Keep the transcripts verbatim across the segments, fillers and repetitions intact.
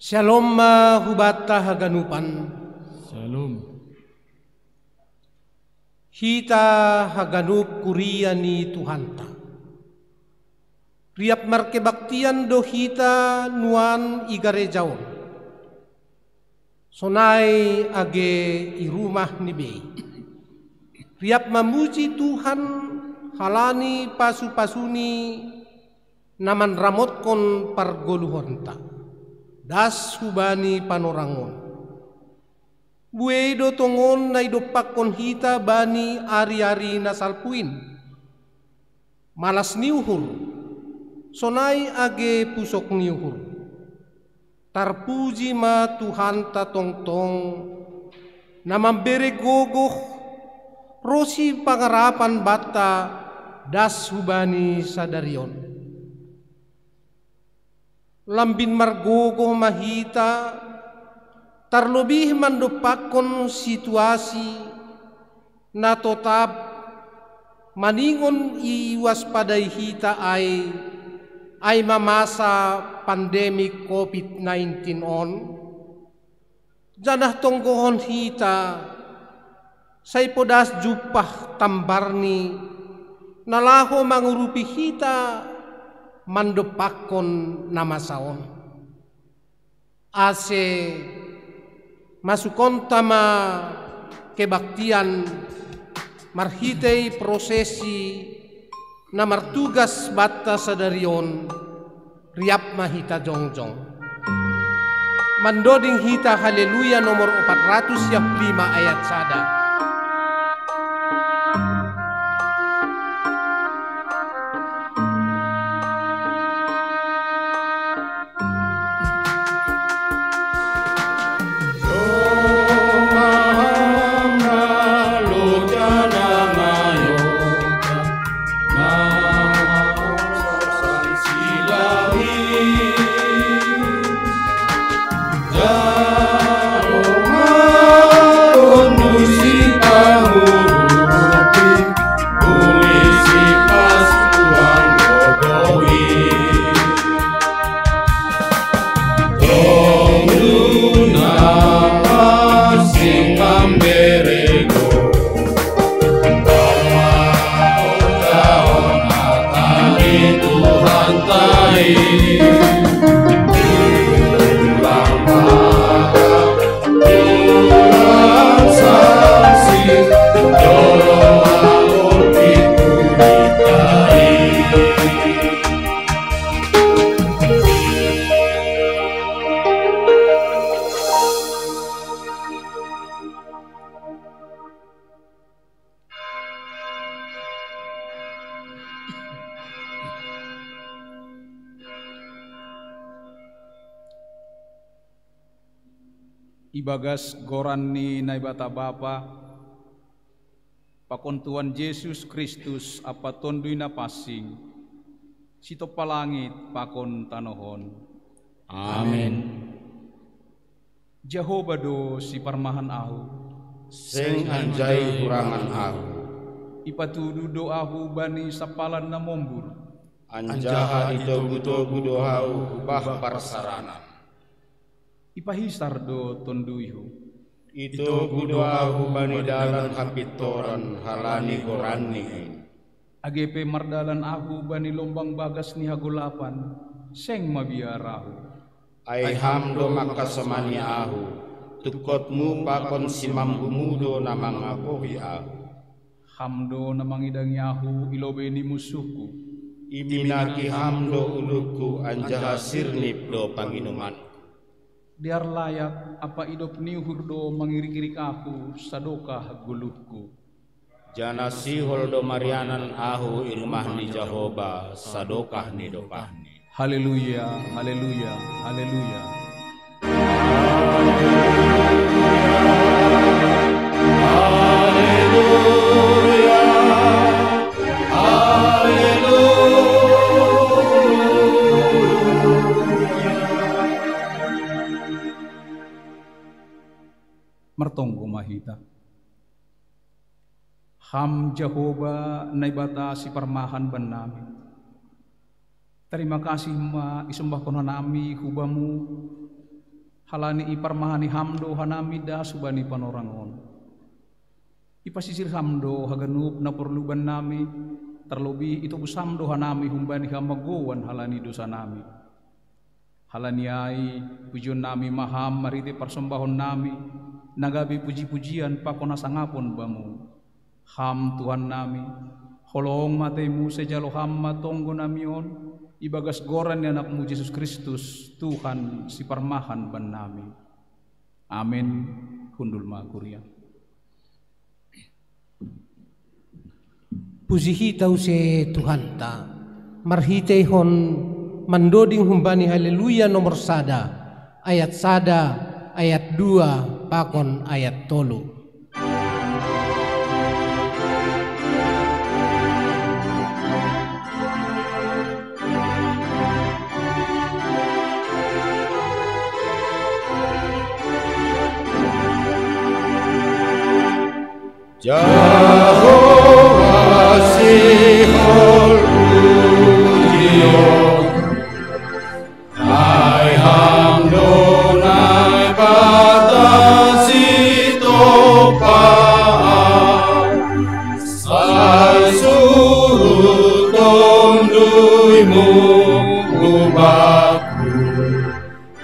Shalom ma hubata haganupan. Shalom. Hita haganup kuria ni Tuhanta. Riap markebaktian do hita nuan i gareja on. Sonai age i rumah ni bei. Riap mamuji Tuhan halani pasu-pasuni na manramotkon pargoluhonta. Das hubani panorang on. Buei do tongon na idompakkon hita bani ari-ari na salpuin. Malas ni uhur, sonai age pusok ni uhur. Tarpuji ma Tuhanta tongtong, na mambere gogoh, ro sipangarapan banta das hubani sadari on. Lambin margogoh ma hita, tarlobih mandompakkon situasi na totap maningon iwaspadai hita ai, ai ma masa pandemi covid nineteen on. Janah tonggohon hita, sai podas jumpah tambarni, na laho mangurupi hita mandompakkon na masa on. Ase masukonta ma kebaktian marhitei prosesi na martugas banta sadari on, riap ma hita jongjong. Mandoding hita Haleluya nomor opat ratus siap lima ayat sada. Ibagas goran ni Naibata Bapa, pakon Tuhan Jesus Kristus ampa Tonduy Napansing, sitompa langit pakon tanoh on. Amen. Jahowa do siparmahan ahu. Seng anjai hurangan ahu. Ipatudu do ahu bani sampalan na mombur. Anjaha itogu-togu do ahu bah parsaranan. Ipahisar do tonduyhu. Itogu do ahu bani dalan hapintoran halani goranni in. Age pe mardalan ahu bani lombang bagas ni hagolapan, seng mabiar ahu. Ai Ham do mangkasomani ahu, tungkotmu pakon simambumu do na mangapohi ahu. Ham do na mangidangi ahu i lobei ni musuhku. Iminaki Ham do uluhku anjaha sirnip do panginumanku. Dear layat ampa idop ni uhur do mangirik-irik ahu sadokah goluhku. Janah sihol do marianan ahu i rumah ni Jahowa sadokah ni dokahni. Haleluya, haleluya, haleluya. Martonggo ma hita. Ham Jahowa Naibata siparmahan bannami. Tarima kasih ma isombahkon hanami hu Bamu, halani iparmahani Ham do hanami das hubani panorang on. Ipasisir Ham do haganup na porlu bannami, tarlobih itobus Ham do hanami humbani hamagouan halani dosanami. Halani ai, pujionnami ma Ham marhitei parsombahonnami, na gabe puji-pujian pakon hasangapon Bamu. Ham Tuhannami, holong ma atei muse jalo Ham ma tonggonami on, ibagas goran ni Anakmu Jesus Kristus, Tuhan siparmahan bannami. Amin. Hundul ma kuria. Puji hita use Tuhanta, marhiteihon mandoding humbani Haleluya nomor sada, ayat sada, ayat dua, pakon ayat tolu. Jahowa sihol pujion, ai Ham do Naibata sitopaan, sai surut Tonduymu hu bakku.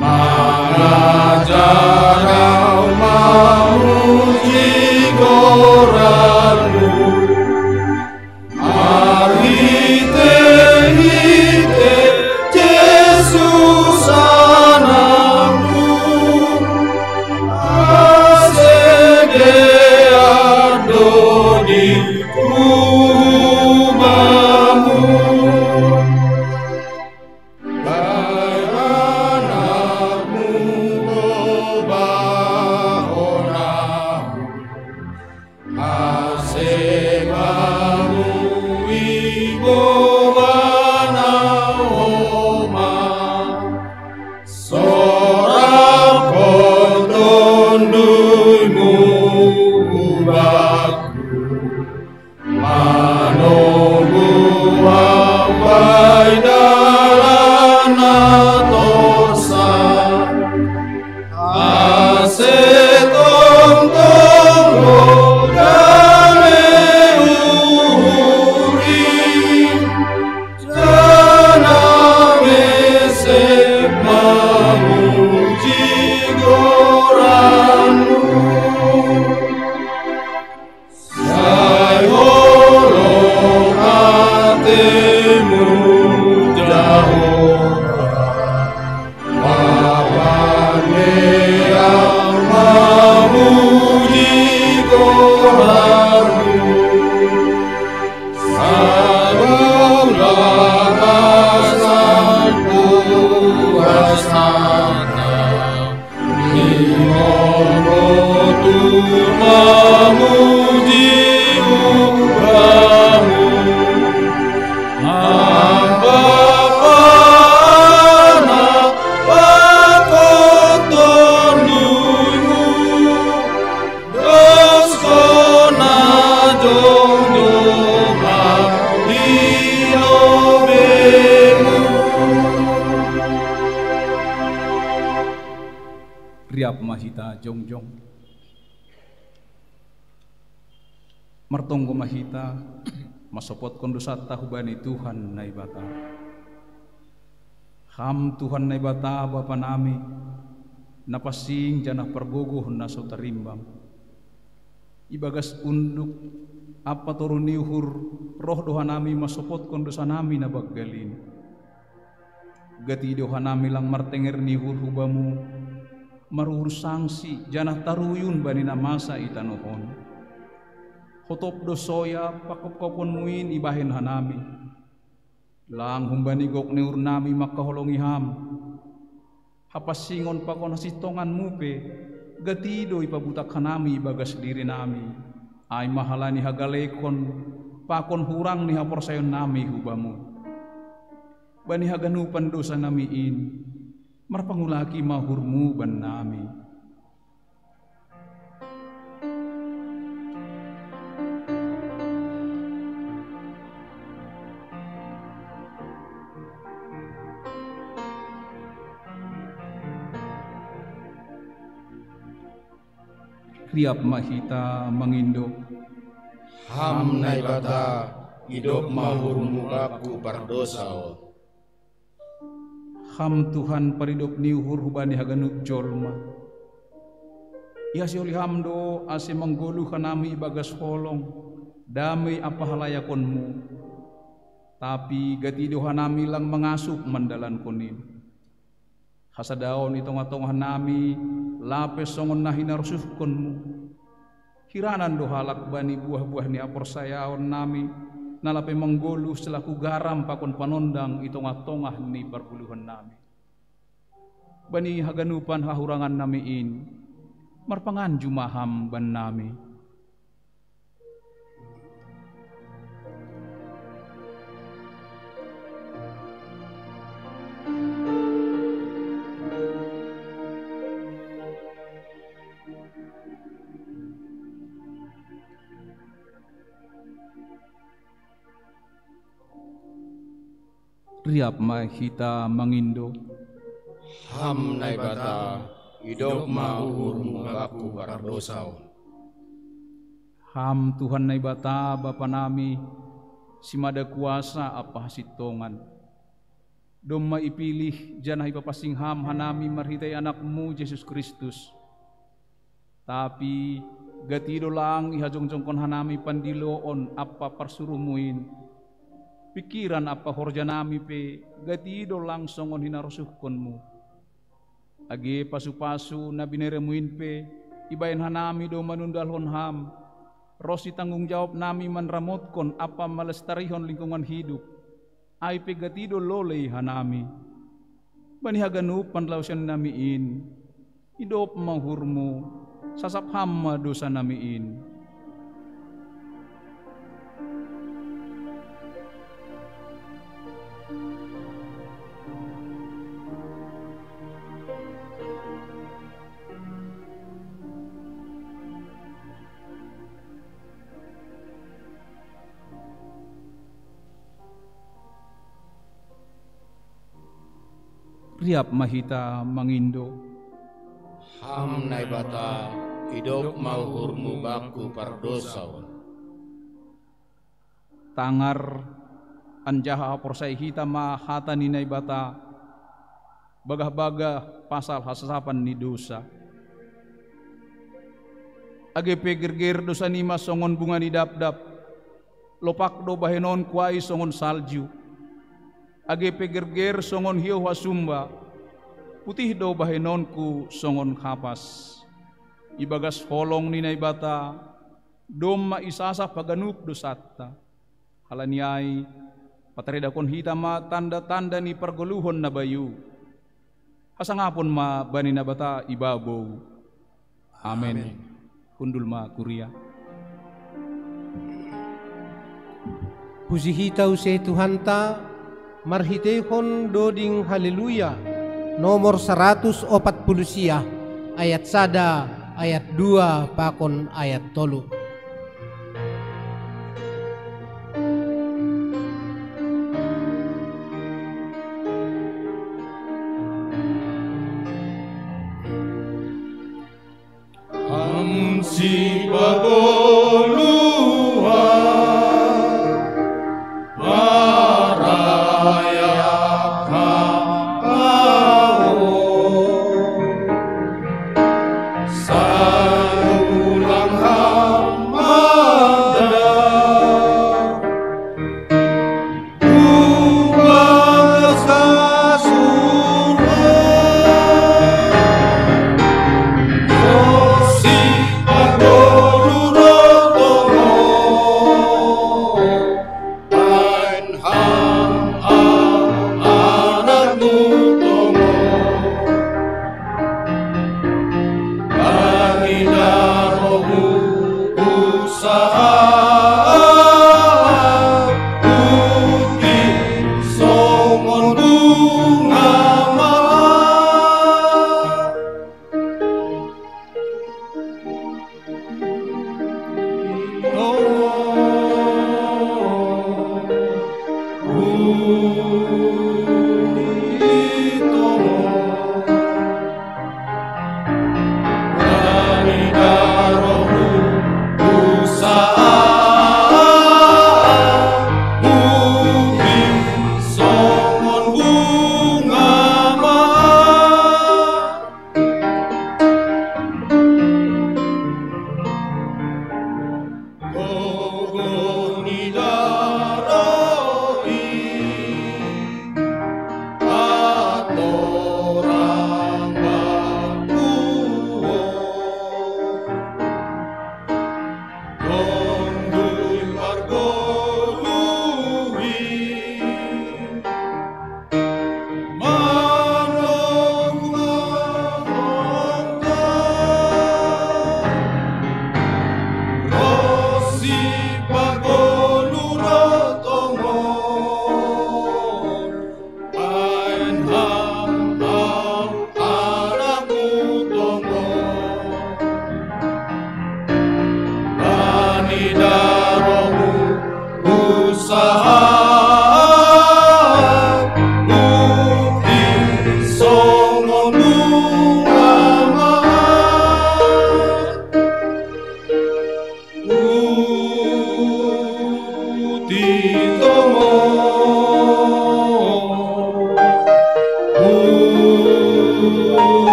Mangajar ahu mamuji goranmu, marhitei-hitei Jesus Anakmu, ase dear do diriku hu Bamu. Bai Anakmu hobahon ahu, ase Bamu iboan ahu homa, sorapkon Tonduymu hu bakku. Manonggu ahu bai dalan na torsa, ase tongtong do dame uhurhi, janah mesep mamuji goranmu. Sai holong ateimu Jahowa, padan ahu mamuji goranmu. Sai baolah asan puas hata, ingkon botul mamuji Bamu. Ham Bapa, Anak, pakon Tonduymu, doskon na jongjong i lobeimu. Riap ma hita jongjong. Martonggo ma hita, mansopotkon dousanta hubani Tuhan Naibata. Ham Tuhan Naibata Bapanami, na pansing janah pargogoh na so tarimbang. Ibagas unduk ampa toru ni uhur roh do hanami mansopotkon dousanami na banggal in. Gati do hanami lang martenger ni uhur hu Bamu, maruhur sangsi janah taruyun bani na masa i tanoh on. Hotop do soya pangkopkoponmu in ibahen hanami. Lang humbani gok ni uhurnami mangkaholongi Ham. Hapansingon pakon hasintonganmu pe, gati do ipabutak hanami ibagas dirinami. Ai ma halani hagalekon pakon hurang ni haporsayaonnami hu Bamu. Bani haganupan dosanami in, marpangulaki ma uhurmu bannami. Riap ma hita mangindo. Ham Naibata, idop ma uhurmu bakku pardosa on. Ham Tuhan paridop ni uhur hubani haganup jolma. Ihasiholi Ham do ase manggoluh hanami ibagas holong, damei ampa halayakonmu. Tapi gati do hanami lang mangasup mandalankon in. Hasadaon i tongah-tongah nami, lape songon na hinarosuhkonmu. Hiranan do halak bani buah-buah ni haporsayaon nami, na lape manggoluh selaku garam pakon panondang i tongah-tongah ni pargoluhan nami. Bani haganupan hahurangan nami in, marpanganju ma Ham bannami. Riap ma hita mangindo. Ham Naibata, idop ma uhurmu bakku pardosa on. Ham Tuhan Naibata Bapa nami, simada kuasa ampa hasintongan. Domma ipilih janah ipapansing Ham hanami marhitei Anakmu Jesus Kristus. Tapi gati do lang ihajongjongkon hanami pandiloon ampa parsuruhmu in. Pingkiran ampa horjanami pe gati do lang songon hinarosuhkonmu. Age pasu-pasu na bineremu in pe ibahen hanami do manundalhon Ham, ronsi tanggung jawab nami manramotkon ampa malestarihon lingkungan hidup. Ai pe gati do lolei hanami. Bani haganup panlaosion nami in, idop ma uhurmu, sasap Ham ma dosa nami in. Riap ma hita mangindo. Ham Naibata, idop ma uhurmu bakku pardosa on. Tangar, anjaha porsai hita ma hata ni Naibata, bagah-bagah pasal hasasapan ni dosa. Age pe gerger dosanima songon bunga ni dapdap, lopak do bahenonku ai songon salju. Age pe gerger songon hiou hasumba, putih do bahenonku songon kapas. Ibagas holong ni Naibata, domma isasap haganup dosanta. Halani ai, pataridahon hita ma tanda-tanda ni pargoluhon na bayu. Hasangapon ma bani Naibata ibabou. Amen. Amen. Hundul ma kuria. Puji hita use Tuhanta, marhiteihon doding Haleluya, nomor saratus opat puluh sia, ayat sada, ayat dua pakon ayat tolu. Ham sipagoluhan, marayap hataon, sai ulang ham mandok.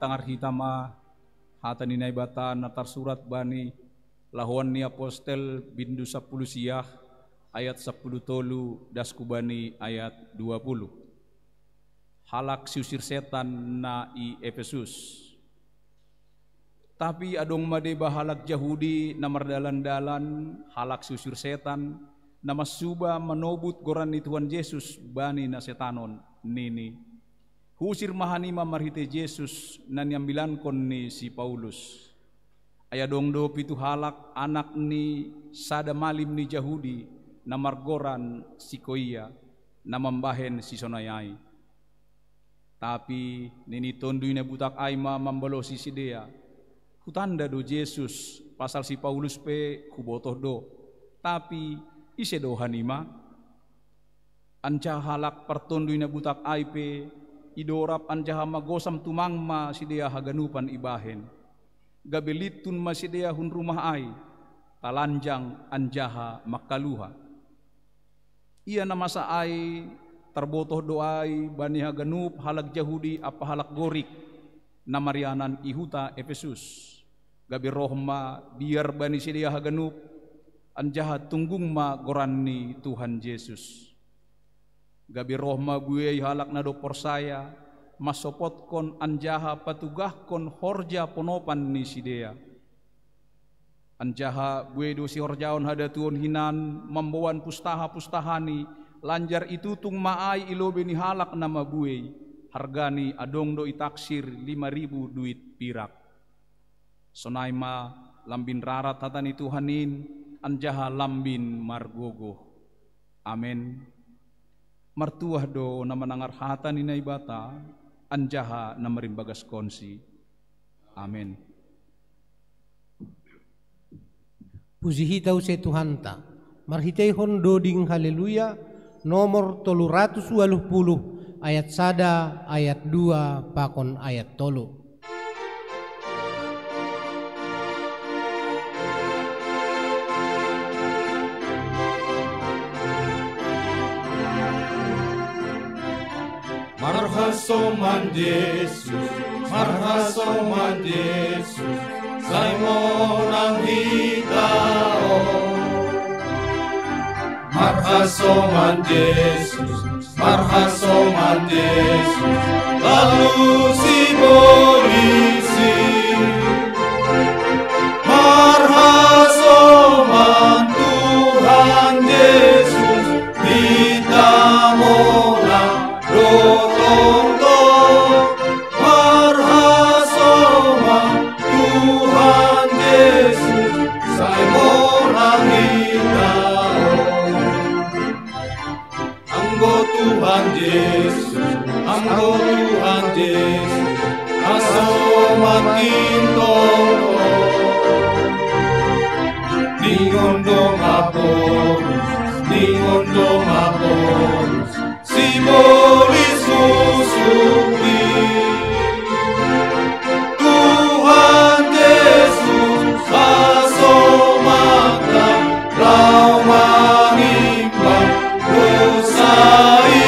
Tangar hita ma hata ni Naibata na tarsurat bani Lahoan ni Apostel bindu sapuluh siah, ayat sapuluh tolu das ku bani ayat dua puluh. Halak siusir setan na i Efesus. Tapi adong ma deba halak Jahudi na mardalan-dalan, halak siusir setan, na mansuba manobut goran ni Tuhan Jesus bani na setanon, nini: Huusir ma hanima marhitei Jesus na niambilankon ni si Paulus. Ai adong do pitu halak anak ni sada malim ni Jahudi, na margoran si Koia, na mambahen sisonai ai. Tapi nini Tonduy na Butak ai ma mambalosi sidea: Hutanda do Jesus, pasal si Paulus pe hubotoh do. Tapi ise do hanima? Anjaha halak partonduy na butak ai pe idorap anjaha magosam tumang ma sidea haganupan ibahen. Gabe lintun ma sidea hun rumah ai, talanjang anjaha mangkaluha. Ia na masa ai tarbotoh do ai bani haganup halak Jahudi ampa halak Gorik, na marianan i huta Efesus. Gabe roh ma biar bani sidea haganup, anjaha tunggung ma goran ni Tuhan Jesus. Gabe roh ma buei halak na dob porsaya, mansopotkon anjaha patugahkon horja ponopan ni sidea. Anjaha buei do sihorjahon hadatuon hinan mamboan pustaha-pustahani, lanjar itutung ma ai i lobei ni halak na mabuei, hargani adong do itaksir lima ribu duit pirak. Sonai ma lambin rarat hata ni Tuhan in, anjaha lambin margogoh. Amen. Martuah do na manangar hata ni Naibata, anjaha na marimbagaskonsi. Amen. Puji hita use Tuhanta, marhiteihon doding Haleluya, nomor tolu ratus waluh puluh, ayat sada, ayat dua, pakon ayat tolu. Marhasoman Jesus, marhasoman Jesus, sai monang hita on. Marhasoman Jesus, marhasoman Jesus, lalu sibolis i. Marhasoman Tuhan Jesus, hita monang do tongtong. Marhasoman Tuhan Jesus, sai monang hita on. Anggo Tuhan Jesus, anggo Tuhan Jesus, hasoman in tongtong. Ningon do ma Paulus, ningon do ma Paulus, sibolis husuk i. Tuhan Jesus, hasomanta, laho mangimbang dosa i.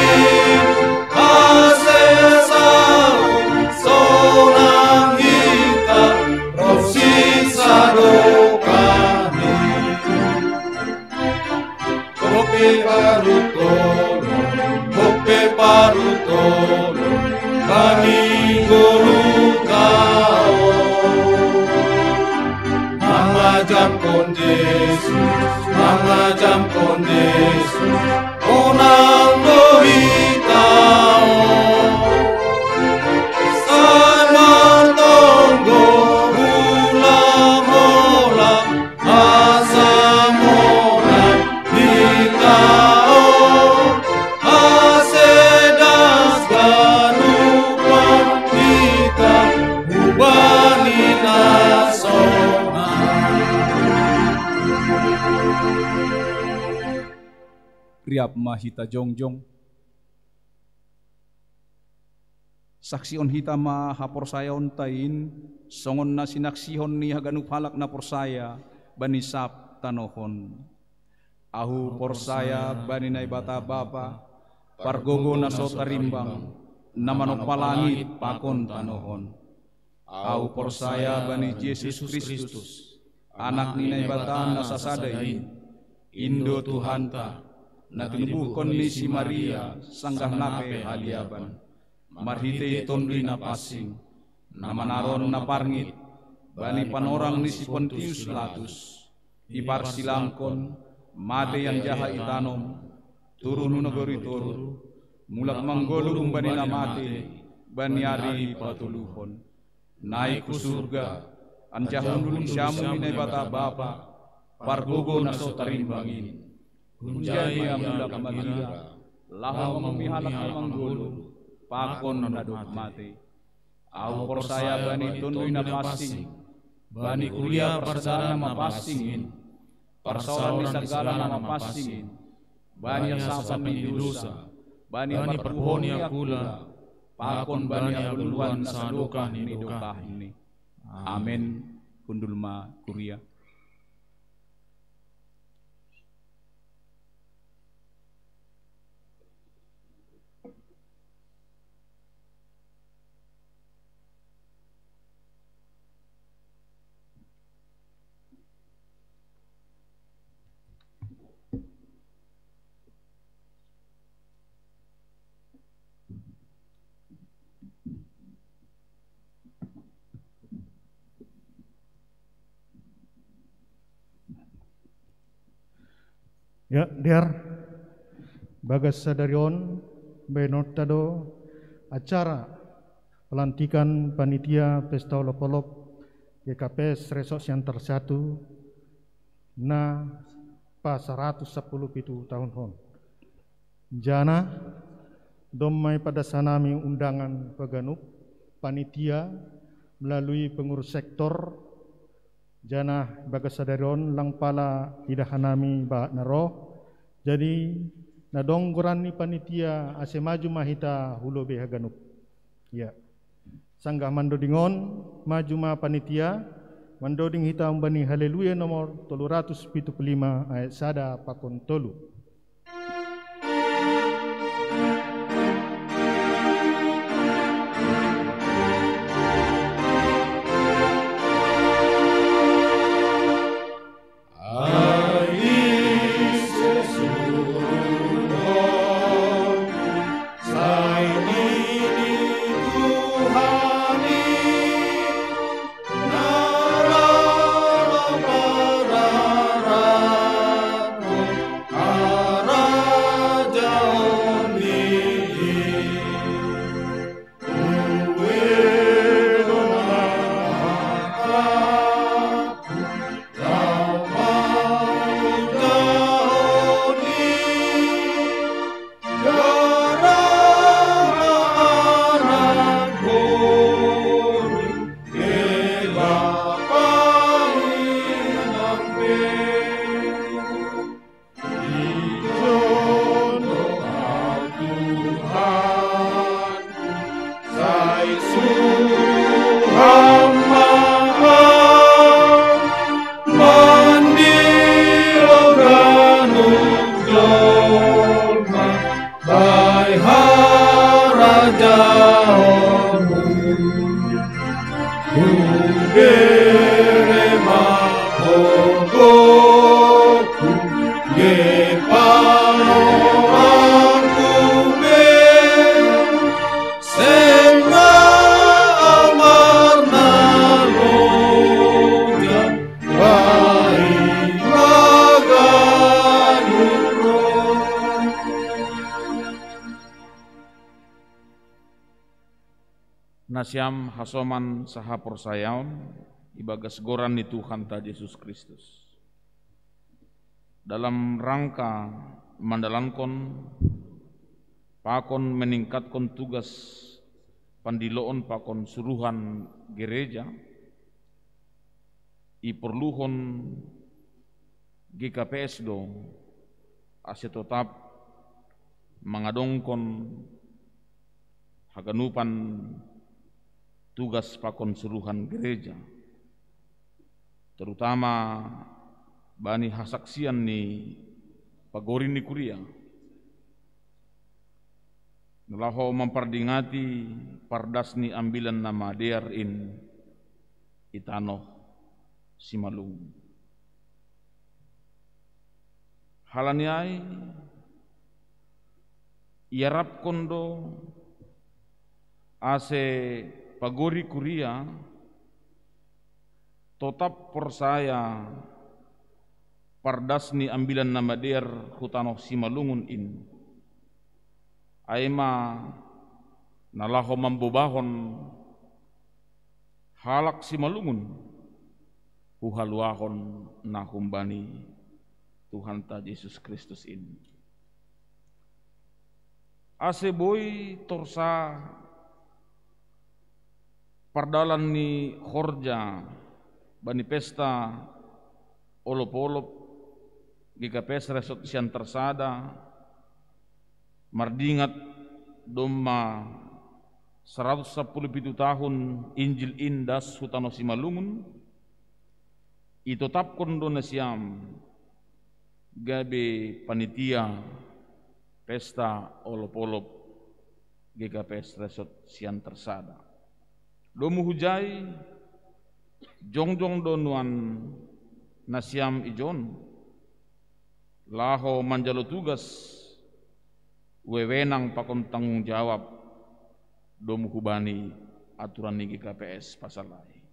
Ase saut sonang hita ronsi sadokah i. Dob pe paruntolon, dob pe paruntolon bani ngolunta on. Mangajamkon Jesus, mangajamkon Jesus, monang do hita on. Sai martonggo, ulang holan, asa monang hita on, ase das ganupan hita hubani na sonang. Riap ma hita jongjong. Saksihon hita ma haporsayaonta in, songon na sinaksihon ni haganup halak na porsaya bani sab tanoh on. Ahu porsaya bani Naibata Bapa, pargogo na so tarimbang, na manompa langit pakon tanoh on. Au porsaya bani Jesus Kristus, Anak ni Naibata na sasada in, in do Tuhanta, na tinubuhkon ni si Maria sanggah na pe haliaban, marhitei Tonduy Napansing, na manaron na parngit bani panorang ni si Pontius Latus, iparsilangkon, matei anjaha itanom, turun hu nagori toruh, mulak manggoluh humbani na matei bani ari patoluhon. Naik hu surga, anjaha hundul hu siamun ni Naibata Bapa, pargogoh na so tarimbang in. Hunjai ma ia mulak magira, laho mamumi halak na manggoluh pakon na dob matei. Au porsaya bani Tonduy Napansing, bani kuria parsadaan na mapansing in, parsaoran ni sagala na mapansing in, bani hasapan ni dousa, bani parpuhoon ni angkula, pakon bani hagoluhan na sadokah ni dokahni. Amen. Hundul ma kuria. Ya, dear, bagas sadari on, bahenonta do acara pelantikan panitia pesta olop-olop G K P S Resort Siantar satu na pasaratus sapuluh pitu tahun on. Janah, domma ipadas hanami undangan haganup panitia melalui pengurus sektor, janah bagas sadari on lang pala idah hanami bahat na roh, jadi na dong goran ni panitia ase maju ma hita hu lobei haganup. Ya. Sanggah mandoding on, maju ma panitia, mandoding hita humbani Haleluya nomor tolu ratus pitu puluh lima ayat sada pakon tolu. Nasiam hasoman sahaporsayaon ibagas goran ni Tuhanta Jesus Kristus. Dalam rangka mandalankon pakon meningkatkon tugas pandiloon pakon suruhan gereja, iporluhon G K P S do ase totap mangadongkon haganupan tugas pakon suruhan gereja, terutama bani hasaksian ni pagori ni kuria, na laho mampardingati pardas ni Ambilan Namadear in i tano Simalungun. Halani ai iarapkon do ase pagori kuria totap porsaya pardas ni Ambilan Namadear hu tano Simalungun in. Ai ma na laho mambobahon halak Simalungun hu haluahon na humbani Tuhanta Jesus Kristus in. Ase boi torsa pardalan ni horja bani pesta olop-olop G K P S Resort Siantar Sada, mardingat domma saratus sampulu pitu tahun Injil in das hu tano Simalungun, itotapkon do nasiam gabe panitia pesta olop-olop G K P S Resort Siantar Sada. Domu hujai jongjong do nuan nasiam ijon laho manjalo tugas wewenang pakon tanggung jawab domu hubani aturan ni G K P S pasal ai.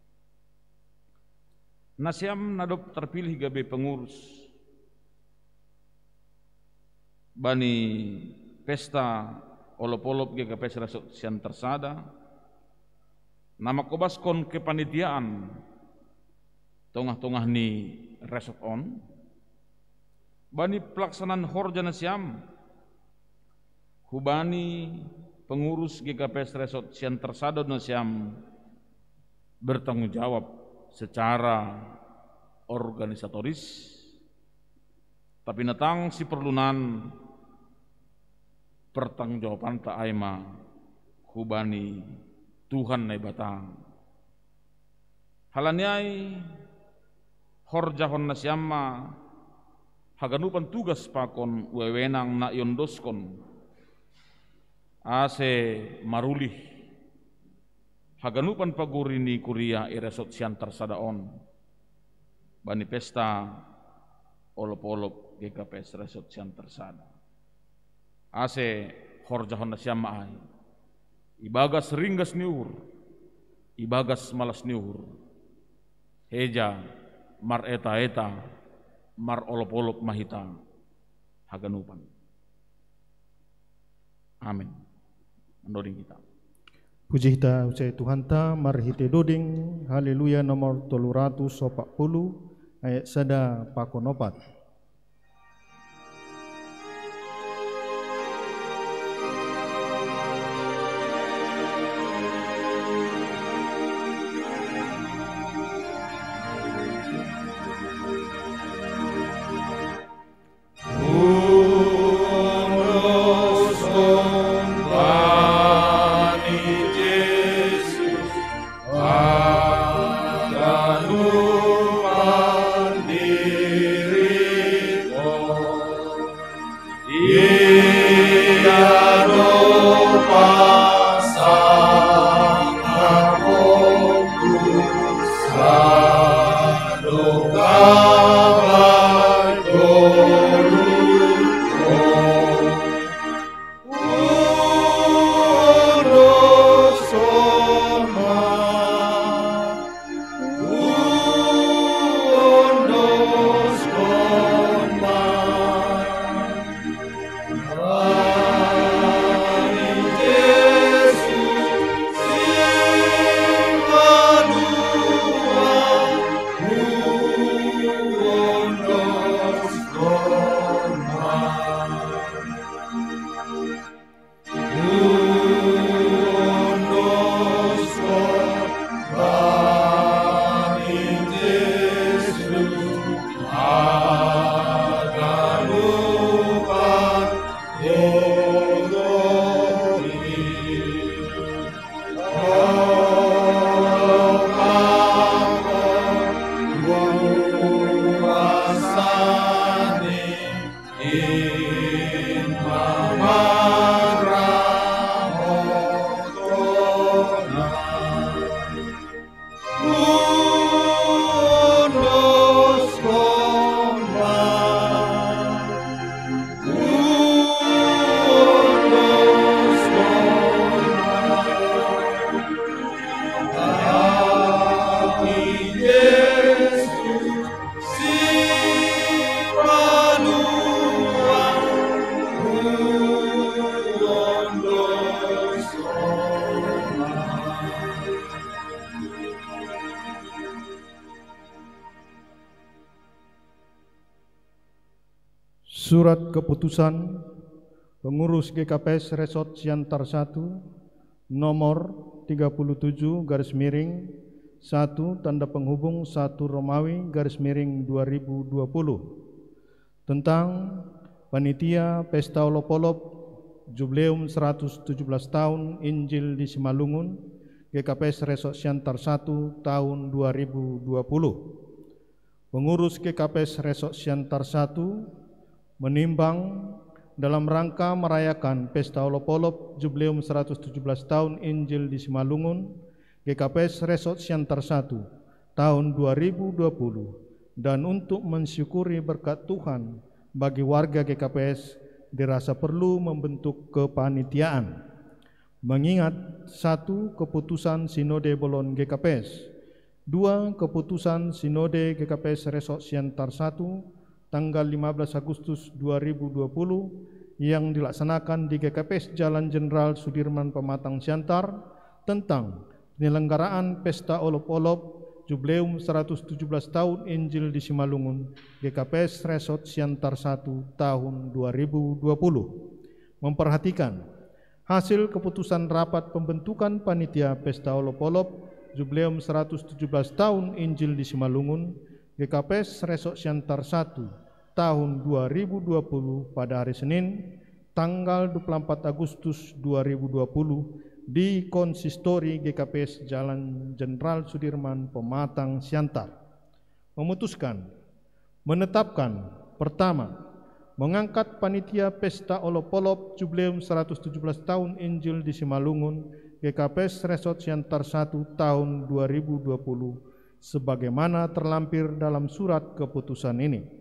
Nasiam na dob tarpilih gabe pengurus bani pesta olop-olop G K P S Resort Siantar Sada, na mangkobaskon kepanitiaan tongah-tongah ni resort on, bani pelaksanaan horja nasiam hubani pengurus G K P S Resort Siantar Sada nasiam bertanggung jawab secara organisatoris, tapi na tang siporlunan pertanggung jawabanta ai ma hubani Tuhan Naibata. Halani ai horjahon nasiam ma haganupan tugas pakon wewenang na iondoskon ase marulih haganupan pagori ni kuria i Resort Siantar Sada on bani pesta olop-olop G K P S Resort Siantar Sada. Ase horjahon nasiam ma ai ibagas ringgas ni uhur, ibagas malas ni uhur, heja mareta-eta, marolop-olop ma hita haganupan. Amin. Mandoding hita. Puji hita use Tuhanta marhite doding Haleluya nomor tolu ratus opat puluh ayat sada pakon opat. Surat keputusan pengurus G K P S Resort Siantar satu nomor tiga puluh tujuh garis miring satu tanda penghubung satu Romawi garis miring dua ribu dua puluh tentang panitia pesta olop-olop Jubileum seratus tujuh belas tahun Injil di Simalungun, G K P S Resort Siantar satu tahun dua ribu dua puluh. Pengurus G K P S Resort Siantar satu menimbang dalam rangka merayakan pesta olop-olop Jubileum seratus tujuh belas tahun Injil di Simalungun, G K P S Resort Siantar satu tahun dua ribu dua puluh, dan untuk mensyukuri berkat Tuhan bagi warga G K P S, dirasa perlu membentuk kepanitiaan. Mengingat, satu, keputusan Sinode Bolon G K P S, dua, keputusan Sinode G K P S Resort Siantar satu tanggal lima belas Agustus dua ribu dua puluh yang dilaksanakan di G K P S Jalan Jenderal Sudirman Pematang Siantar tentang penyelenggaraan pesta olop-olop Jubileum seratus tujuh belas tahun Injil di Simalungun, G K P S Resort Siantar satu tahun dua ribu dua puluh. Memperhatikan hasil keputusan rapat pembentukan panitia pesta olop-olop Jubileum seratus tujuh belas tahun Injil di Simalungun, G K P S Resort Siantar satu tahun dua ribu dua puluh pada hari Senin, tanggal dua puluh empat Agustus dua ribu dua puluh, di Konsistori G K P S Jalan Jenderal Sudirman, Pematang Siantar. Memutuskan, menetapkan, pertama, mengangkat panitia pesta olop-olop Jubileum seratus tujuh belas tahun Injil di Simalungun, G K P S Resort Siantar satu tahun dua ribu dua puluh, sebagaimana terlampir dalam surat keputusan ini.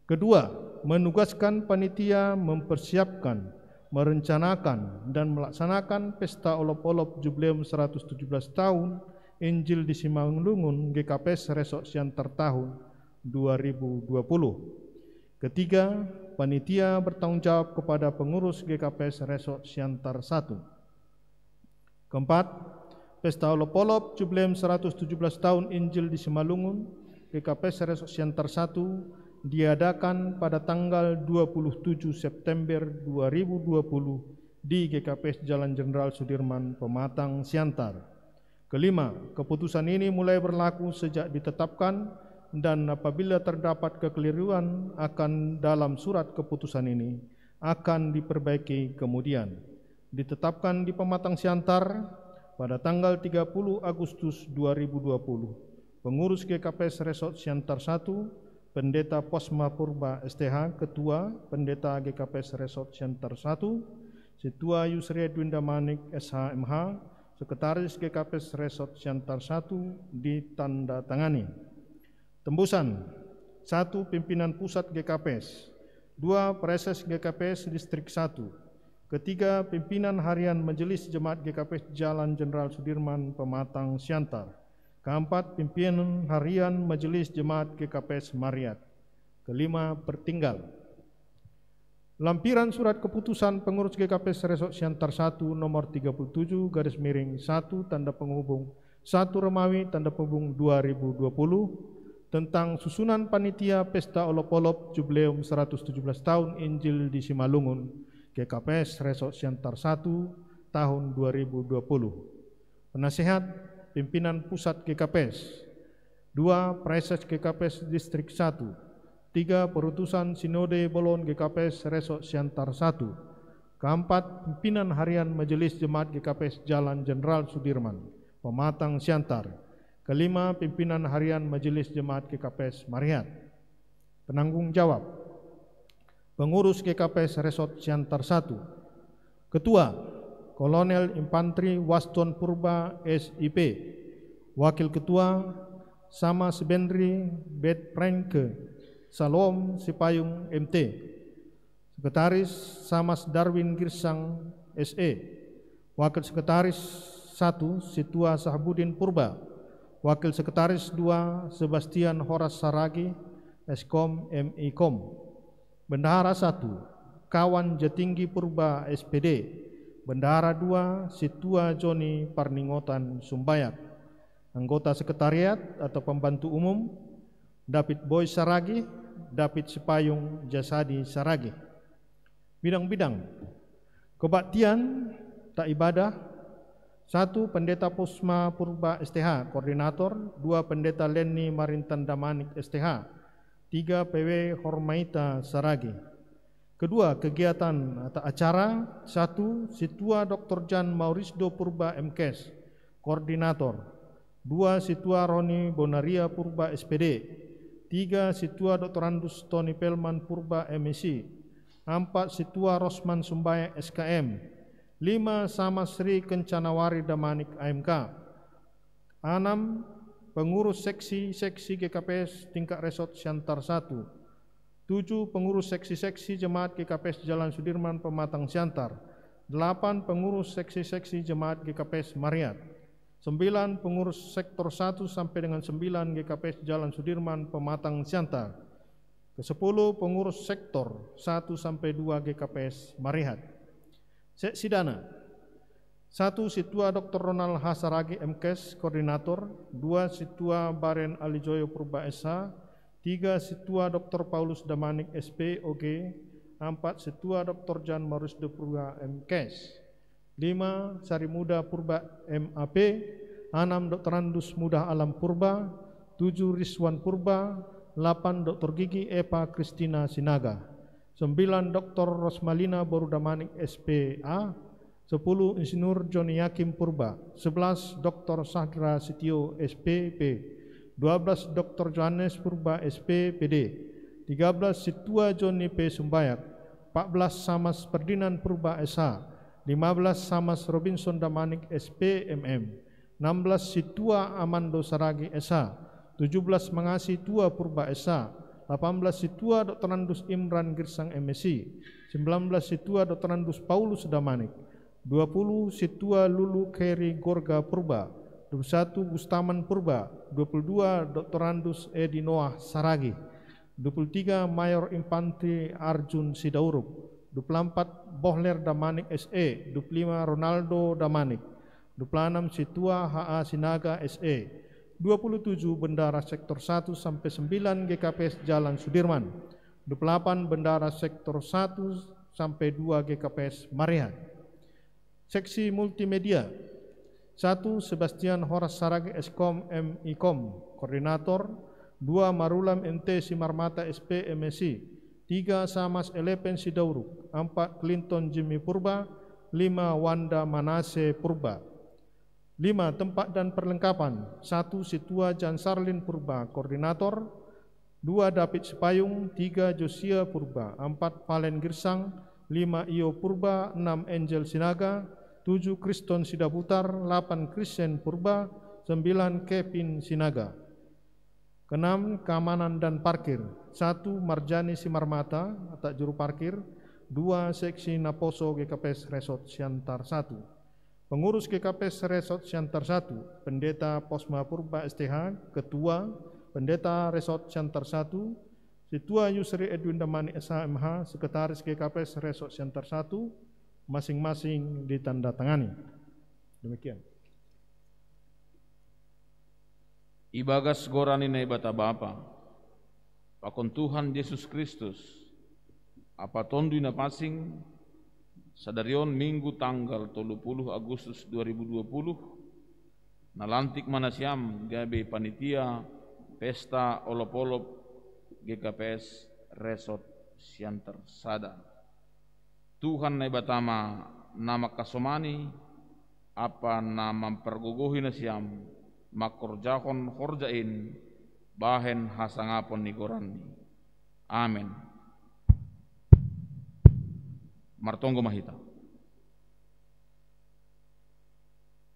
Kedua, menugaskan panitia mempersiapkan, merencanakan, dan melaksanakan pesta olop-olop Jubileum seratus tujuh belas tahun Injil di Simalungun, G K P S Resort Siantar tahun dua ribu dua puluh. Ketiga, panitia bertanggung jawab kepada pengurus G K P S Resort Siantar satu. Keempat, pesta olop-olop Jubileum seratus tujuh belas tahun Injil di Simalungun, G K P S Resort Siantar satu, diadakan pada tanggal dua puluh tujuh September dua ribu dua puluh di G K P S Jalan Jenderal Sudirman, Pematang Siantar. Kelima, keputusan ini mulai berlaku sejak ditetapkan, dan apabila terdapat kekeliruan akan dalam surat keputusan ini, akan diperbaiki kemudian. Ditetapkan di Pematang Siantar pada tanggal tiga puluh Agustus dua ribu dua puluh. Pengurus G K P S Resort Siantar satu, Pendeta Posma Purba S T H, Ketua, Pendeta G K P S Resort Siantar satu, Situa Yusri Edwin Damanik, S H M H, Sekretaris G K P S Resort Siantar satu, ditandatangani. Tembusan, satu, pimpinan pusat G K P S, dua, Praeses G K P S Distrik satu, ketiga, pimpinan harian Majelis Jemaat G K P S Jalan Jenderal Sudirman, Pematang Siantar, keempat, pimpinan harian Majelis Jemaat G K P S Mariat, kelima, pertinggal. Lampiran surat keputusan pengurus G K P S Resort Siantar satu nomor tiga puluh tujuh garis miring satu tanda penghubung satu Romawi tanda penghubung dua ribu dua puluh tentang susunan panitia pesta olop-olop Jubileum seratus tujuh belas tahun Injil di Simalungun, G K P S Resort Siantar satu tahun dua ribu dua puluh. Penasehat, pimpinan pusat G K P S. Dua, Praeses G K P S Distrik satu. Tiga, perutusan Sinode Bolon G K P S Resort Siantar satu. Keempat, pimpinan harian Majelis Jemaat G K P S Jalan Jenderal Sudirman, Pematang Siantar. Kelima, pimpinan harian Majelis Jemaat G K P S Mariat. Penanggung jawab, pengurus G K P S Resort Siantar satu. Ketua, Kolonel Infantri Waston Purba, S I P. Wakil Ketua, Sama Sebendri Bet Prenke, Salom Sipayung, M T. Sekretaris, Samas Darwin Girsang, S E. Wakil Sekretaris satu, Situa Sahbudin Purba. Wakil Sekretaris dua, Sebastian Horas Saragi, Eskom, M I Kom. Bendahara satu, Kawan Jatinggi Purba, S P D. Bendahara dua, Situa Joni Parningotan Sumbayak. Anggota sekretariat atau pembantu umum, David Boy Saragi, David Sipayung Jasadi Saragih. Bidang-bidang kebaktian ta ibadah: satu, Pendeta Posma Purba S T H, koordinator; dua, Pendeta Lenny Marintan Damanik S T H; tiga, P W Hormaita Saragih. Kedua, kegiatan atau acara: satu, Situa Doktor Jan Maurisdo Purba M Kes, koordinator; dua, Situa Roni Bonaria Purba S P D; tiga, Situa Doktorandus Tony Pelman Purba M S I; empat, Situa Rosman Sumbaya S K M; lima, Sama Sri Kencanawari Damanik A M K; enam, pengurus seksi-seksi G K P S tingkat Resort Siantar satu; tujuh, pengurus seksi-seksi jemaat G K P S Jalan Sudirman Pematang Siantar; delapan, pengurus seksi-seksi jemaat G K P S Mariat; sembilan, pengurus sektor satu sampai dengan sembilan G K P S Jalan Sudirman Pematang Siantar; kesepuluh, pengurus sektor satu sampai dua G K P S Mariat. Seksi dana: satu, Situa Doktor Ronald H Saragih M Kes, koordinator; dua, Situa Baren Alijoyo Purba S H; tiga, Situa Doktor Paulus Damanik S P O G; empat, Situa Doktor Jan Maurisdo Purba M Kes; lima, Sari Muda Purba M A P; enam, Doktorandus Muda Alam Purba; tujuh, Rizwan Purba; delapan, Doktor Gigi Eva Kristina Sinaga; sembilan, Doktor Rosmalina Boru Damanik S P A; sepuluh, Insinyur Joni Yakim Purba; sebelas, Doktor Sahdra Sitio S P P; dua belas, Doktor Johannes Purba S P P D; tiga belas, Situa Joni P Sumbayak; empat belas, Samas Ferdinand Purba S H; lima belas, Samas Robinson Damanik S P M M; enam belas, Situa Amando Saragih S H; tujuh belas, Mangasi Tua Purba S H; delapan belas, Situa Doktorandus Imran Girsang M S I; sembilan belas, Situa Doktorandus Paulus Damanik; dua puluh, Situa Lulu Keri Gorga Purba; dua puluh satu, Gustaman Purba; dua puluh dua, Doktorandus Edi Noah Saragih; dua puluh tiga, Mayor Infantri Arjun Sidauruk; dua puluh empat, Bohler Damanik S E; dua puluh lima, Ronaldo Damanik; dua puluh enam, Situa H A Sinaga S E; dua puluh tujuh, Bendara Sektor satu sampai sembilan G K P S Jalan Sudirman; dua puluh delapan, Bendara Sektor satu sampai dua G K P S Mariat. Seksi multimedia: satu, Sebastian Horas Saragih S Kom M I Kom, koordinator; dua, Marulam M T Simarmata S P M S I; tiga, Samas Eleven Sidauruk; empat, Clinton Jimmy Purba; lima, Wanda Manase Purba. Lima, tempat dan perlengkapan: satu, Situa Jan Sarlin Purba, koordinator; dua, David Sipayung; tiga, Josia Purba; empat, Valen Girsang; lima, Io Purba; enam, Angel Sinaga; tujuh, Kriston Sidabutar; delapan, Kristen Purba; sembilan, Kevin Sinaga. Keenam, keamanan dan parkir: satu, Marjani Simarmata atau juru parkir; dua, seksi Naposo G K P S Resort Siantar satu. Pengurus G K P S Resort Siantar satu: Pendeta Posma Purba S T H, Ketua; Pendeta Resort Siantar satu, Situa Yusri Edwin Damani S H M H, Sekretaris G K P S Resort Siantar satu, masing-masing ditandatangani. Demikian. Ibagas goran ni Naibata Bapa, pakon Tuhan Jesus Kristus, Apa Tonduy Napansing, sadari on Minggu tanggal tolu puluh Agustus dua ribu dua puluh, nalantik ma nasiam gabe panitia pesta olop-olop G K P S Resort Siantar Sada. Tuhan Naibata ma na mangkasomani, ampa na mampargogohi nasiam mangkorjahon horja in bahen hasangapon ni goranNi. Amen. Martonggo ma hita.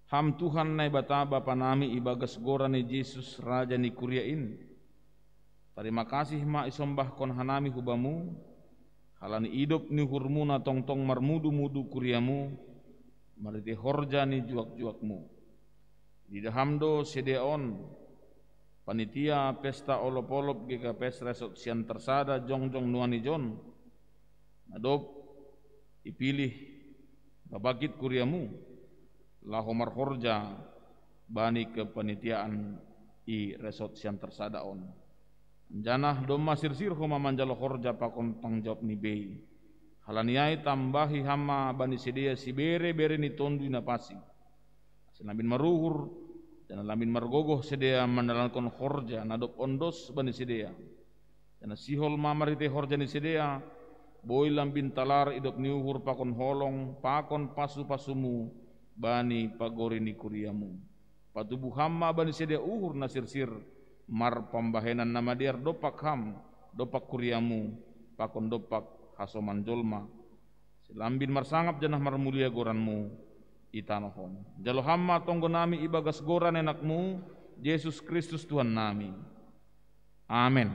Ham Tuhan Naibata Bapa nami, ibagas goran ni Jesus, Raja ni kuria in, tarima kasih ma isombahkon hanami hu Bamu, halani idop ni uhurMu na tongtong marmudu-mudu kuriaMu, marhitei horja ni juak-juakMu. Ididah Ham do sidea on, panitia pesta olop-olop G K P S Resort Siantar Sada jongjong nuan ijon, na dob ipilih babangkit kuriaMu, laho marhorja bani kepanitiaan i Resort Siantar Sada on. Janah domma sirsir homa manjalo horja pakon tanggung jawab ni bei. Halani ai tambahi Ham ma bani sidea sibere-bere ni Tonduy Napansing. Ase lambin maruhur, janah lambin margogoh sidea mandalankon horja na dob ondos bani sidea. Janah sihol ma marhitei horja ni sidea, boi lambin talar idop ni uhur pakon holong, pakon pasu-pasumu bani pagori ni kuriamu. Patubu Ham ma bani sidea uhur na sirsir, marpambahenan na madear dompak Ham, dompak kuriamu, pakon dompak hasoman jolma. Ase lambin marsangap janah marmulia goranmu i tanoh on. Jalo Ham ma tonggo nami ibagas goran anakmu, Jesus Kristus Tuhan nami. Amen.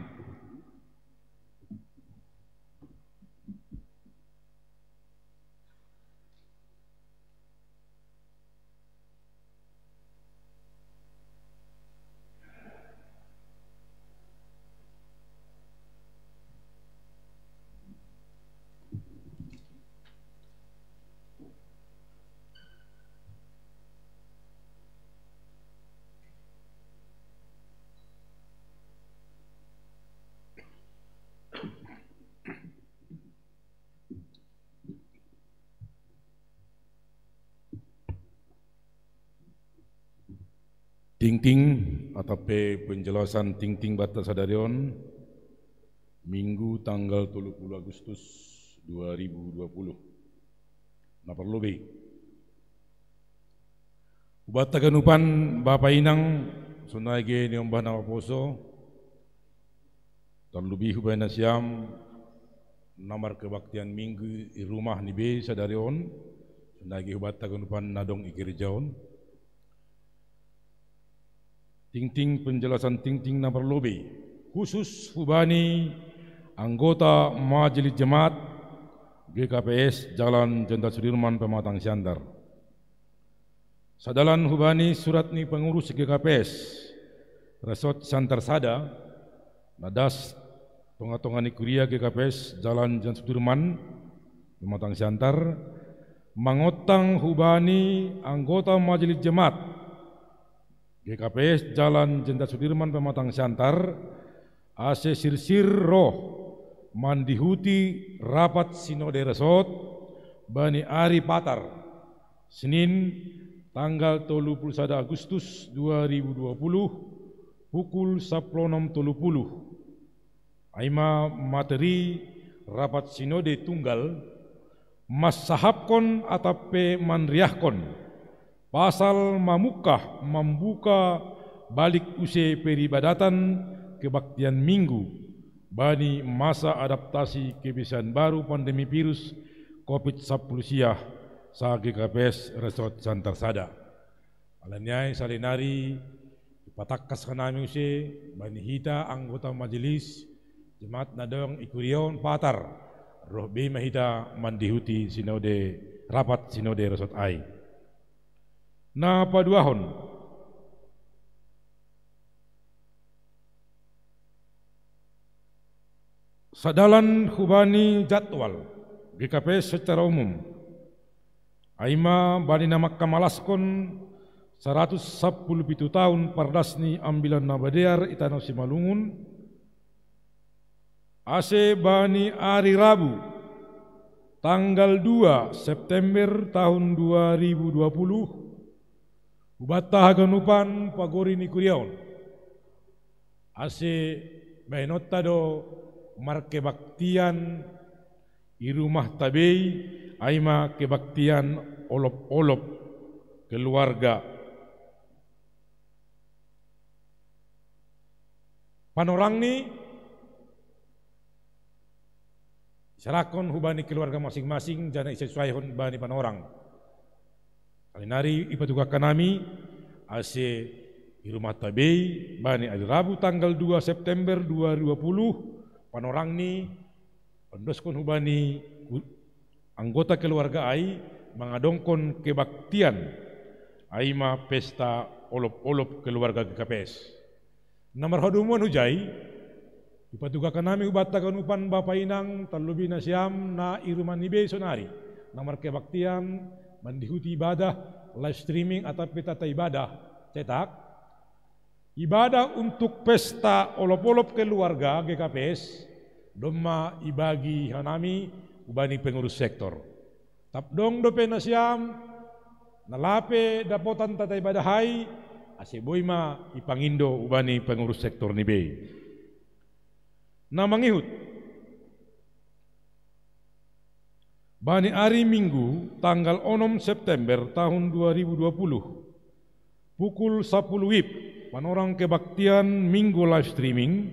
Tingting, atap pe penjelasan tingting banta sadari on, Minggu tanggal tolu puluh Agustus dua ribu dua puluh. Na parlobei. Hubanta ganupan bapa inang, sonai ge niombah na maposo, tarlubi hubani nasiam na markebaktian Minggu i rumah ni bei sadari on, sonai ge hubanta ganupan na dong i gereja on. Tingting, penjelasan tingting na parlobei, khusus hubani anggota Majelis Jemaat G K P S Jalan Jenderal Sudirman Pematang Siantar. Sadalan hubani surat ni pengurus G K P S Resort Siantar Sada, na das tonga-tonga ni kuria G K P S Jalan Jenderal Sudirman Pematang Siantar, mangontang hubani anggota Majelis Jemaat G K P S Jalan Jenderal Sudirman Pematang Siantar, ase sirsir roh mandihuti rapat Sinode Resort bani ari Patar, Senin, tanggal tolu puluh sada Agustus dua ribu dua puluh, pukul saplonom tolu puluh. Ai ma materi rapat Sinode tunggal, mansahapkon atap pe manriahkon pasal mamungkah, mambuka balik use peribadatan kebaktian Minggu bani masa adaptasi kebiasaan baru pandemi virus covid sapuluh sia sa G K P S Resort Siantar Sada. Alani ai sahali nari ipatangkas hanami use bani hita anggota majelis jemaat na dong i kuria on Patar, roh bei ma hita mandihuti sinode, rapat sinode resort ai. Na paduahon, sadalan hubani jadwal G K P S secara umum, ai ma bani na mangkamalaskon saratus sampulu pitu taon pardas ni Ambilan Nabadear i tano Simalungun, ase bani ari Rabu, tanggal dua September taon dua ribu dua puluh, hubanta haganupan pagori ni kuria on, ase bahenonta do markebaktian i rumahta bei, ai ma kebaktian olop-olop keluarga. Panorangni isarahkon hubani keluarga masing-masing, janah isesuaihon bani panorang. Sahali nari ipatugah hanami, ase i rumahta bei bani ari Rabu tanggal dua September dua ribu dua puluh, panorangni ondoskon hubani u-, anggota keluarga ai mangadongkon kebaktian, ai ma pesta olop-olop keluarga G K P S. Na marhadomuan hujai, ipatugah hanami hubanta ganupan bapa inang, tarlubi nasiam na i rumah ni bei sonari, na markebaktian mandihuti ibadah live streaming atap pe tata ibadah cetak, Ibadah untuk pesta olop-olop keluarga G K P S domma ibagi hanami hubani pengurus sektor. Tapdong dope nasiam, nalape dapotan tata ibadahai, ase boi ma ipangindo hubani pengurus sektor ni bei. Na mangihut bani ari Minggu tanggal onom September tahun dua ribu dua puluh, pukul sapuluh wib, panorang kebaktian Minggu live streaming,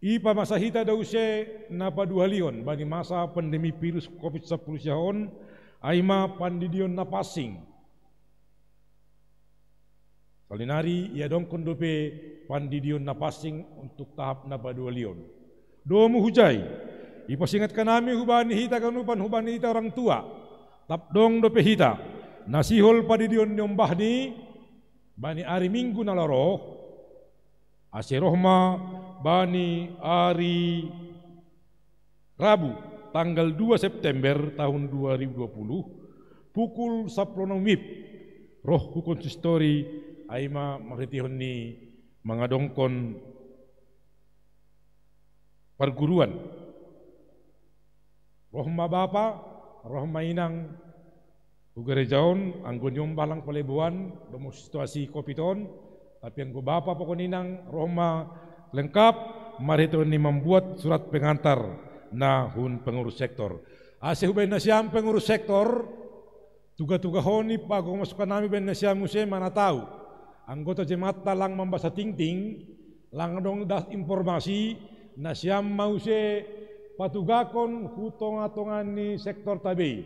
ipamasa hita do use na paduahalion bani masa pandemi virus covid sapuluh siahon, ai ma pandidion na pansing. Salinari iadongkon dope pandidion na pansing untuk tahap na paduahalion. Domu hujai, ipasingat hanami hubani hita ganupan, hubani hita orang tua, tapdong dope hita na sihol pandidion ni ombahni bani ari Minggu na laho ro, ase roh ma bani ari Rabu tanggal dua September tahun dua ribu dua puluh, pukul sapuluh onom wib, roh hu konsistori, ai ma marhiteihon ni mangadongkon parguruan. Roh ma bapa, roh ma inang hu gereja on, anggo niombah lang paleboan, domu situasi covid on, tapi anggo bapa pakon inang roh ma lengkap, marhiteihon ni mambuat surat pengantar na hun pengurus sektor. Ase hubaen nasiam pengurus sektor, tugatugahon ni pagomos hanami baen nasiam use manatau anggota jemaatta lang mambasa tingting, lang adong das informasi, nasiam ma use patugakon hu tongatonga ni sektorta bei,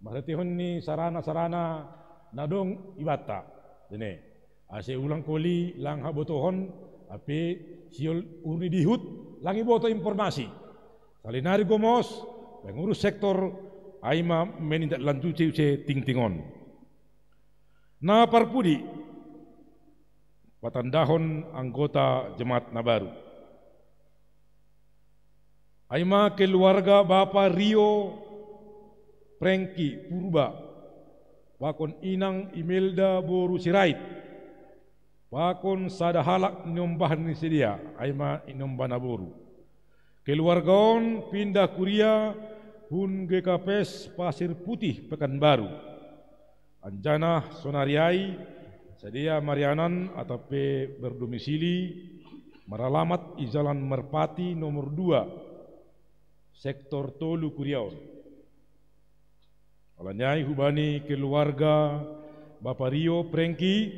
marhiteihon ni sarana-sarana na adong ibanta. Dene, ase ulang koli lang habotohon, hape sihol uhur ni dihut, lang iboto informasi. Salinari gomos pengurus sektor, ai ma menindaklanjuti use tingting on. Na parpudi, patandahon anggota jemaat na baru. Ai ma keluarga Bapa Rio Prengki Purba, pakon Inang Imelda boru Sirait, pakon sada halak niombah ni sidea, ai ma inombana boru. Keluarga on pindah kuria hun G K P S Pasir Putih Pekanbaru. Anjaha sonari ai, sidea marianan atau pe berdomisili maralamat i Jalan Merpati nomor dua, sektor tolu kuria on. Alani ai hubani keluarga Bapa Rio Prengki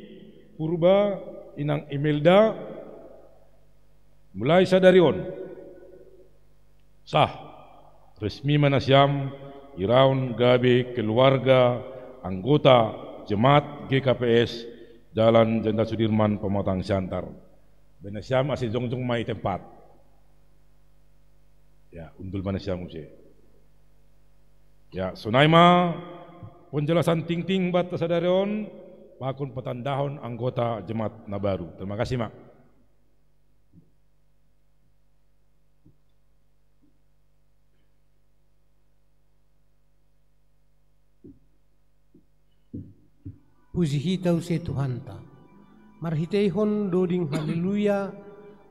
Purba, Inang Imelda, mulai sadari on, sah, resmi ma nasiam iraon gabe keluarga anggota jemaat G K P S Jalan Jenderal Sudirman Pematang Siantar. Baen nasiam ase jongjong ma i tempat. Ya, undul ma nasiam use. Ya, sonai ma penjelasan tingting banta sadari on, pakon patandahon anggota jemaat na baru. Terima kasih, Mak. Puji hita use Tuhanta. Marhiteihon doding Haleluya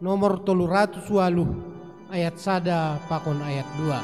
nomor tolu ratus waluh, ayat sada pakon ayat dua.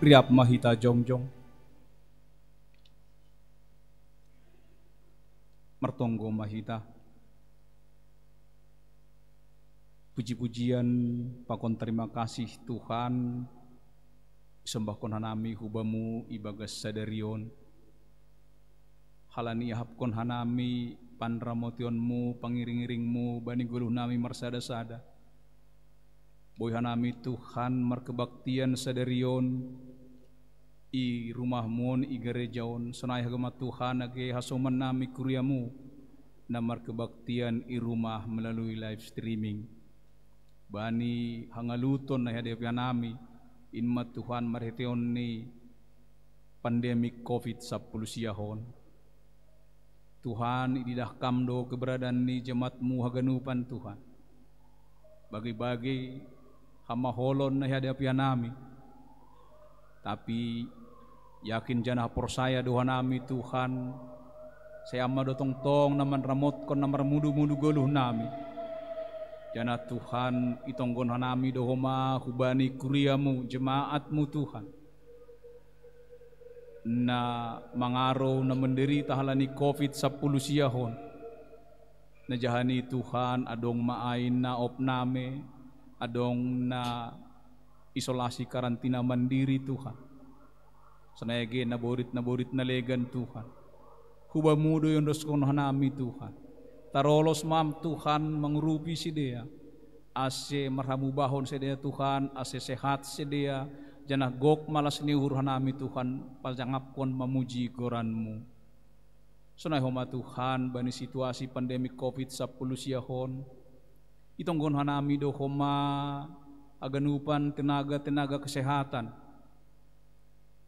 Riap ma hita jongjong. Martonggo ma hita. Puji-pujian pakon terima kasih Tuhan, isembahkon hanami hu Bamu ibagas sadari on. Halani iahapkon hanami panramotionMu, pangiring-iringMu bani goluh nami marsada-sada. Boi hanami Tuhan markebaktian sadari on i rumahMu on, i gareja on, sonai haga ma Tuhan age hasoman nami kuriaMu na markebaktian i rumah melalui live streaming. Bani hangaluton na ihadapi hanami, in ma Tuhan marhiteon ni pandemik covid sampulu siahon. Tuhan, ididah Kam do keberadaan ni jemaat-Mu haganupan Tuhan. Bagi-bagi hamaholon na ihadapi hanami. Tapi yakin janah porsaya do hanami Tuhan, sai Am ma do tongtong na manramotkon na marmudu-mudu goluh nami. Janah Tuhan, itonggon hanami do homa hubani kuriaMu, jemaat-Mu Tuhan, na mangarou, na menderita halani covid sampulu siahon. Na jahani Tuhan, adong ma ai na opname, adong na isolasi karantina mandiri Tuhan. Sonai age na borit, na borit na legan Tuhan. Hu Bamu do iondoskon hanami Tuhan. Tarolos ma Am Tuhan mangurupi sidea. Ase marhamubahon sidea Tuhan, ase sehat sidea, janah gok ma las ni uhur hanami Tuhan, pasangapkon mamuji goran-Mu. Sonai homa Tuhan bani situasi pandemik covid sampulu siahon. Itonggon hanami do homa haganupan tenaga-tenaga kesehatan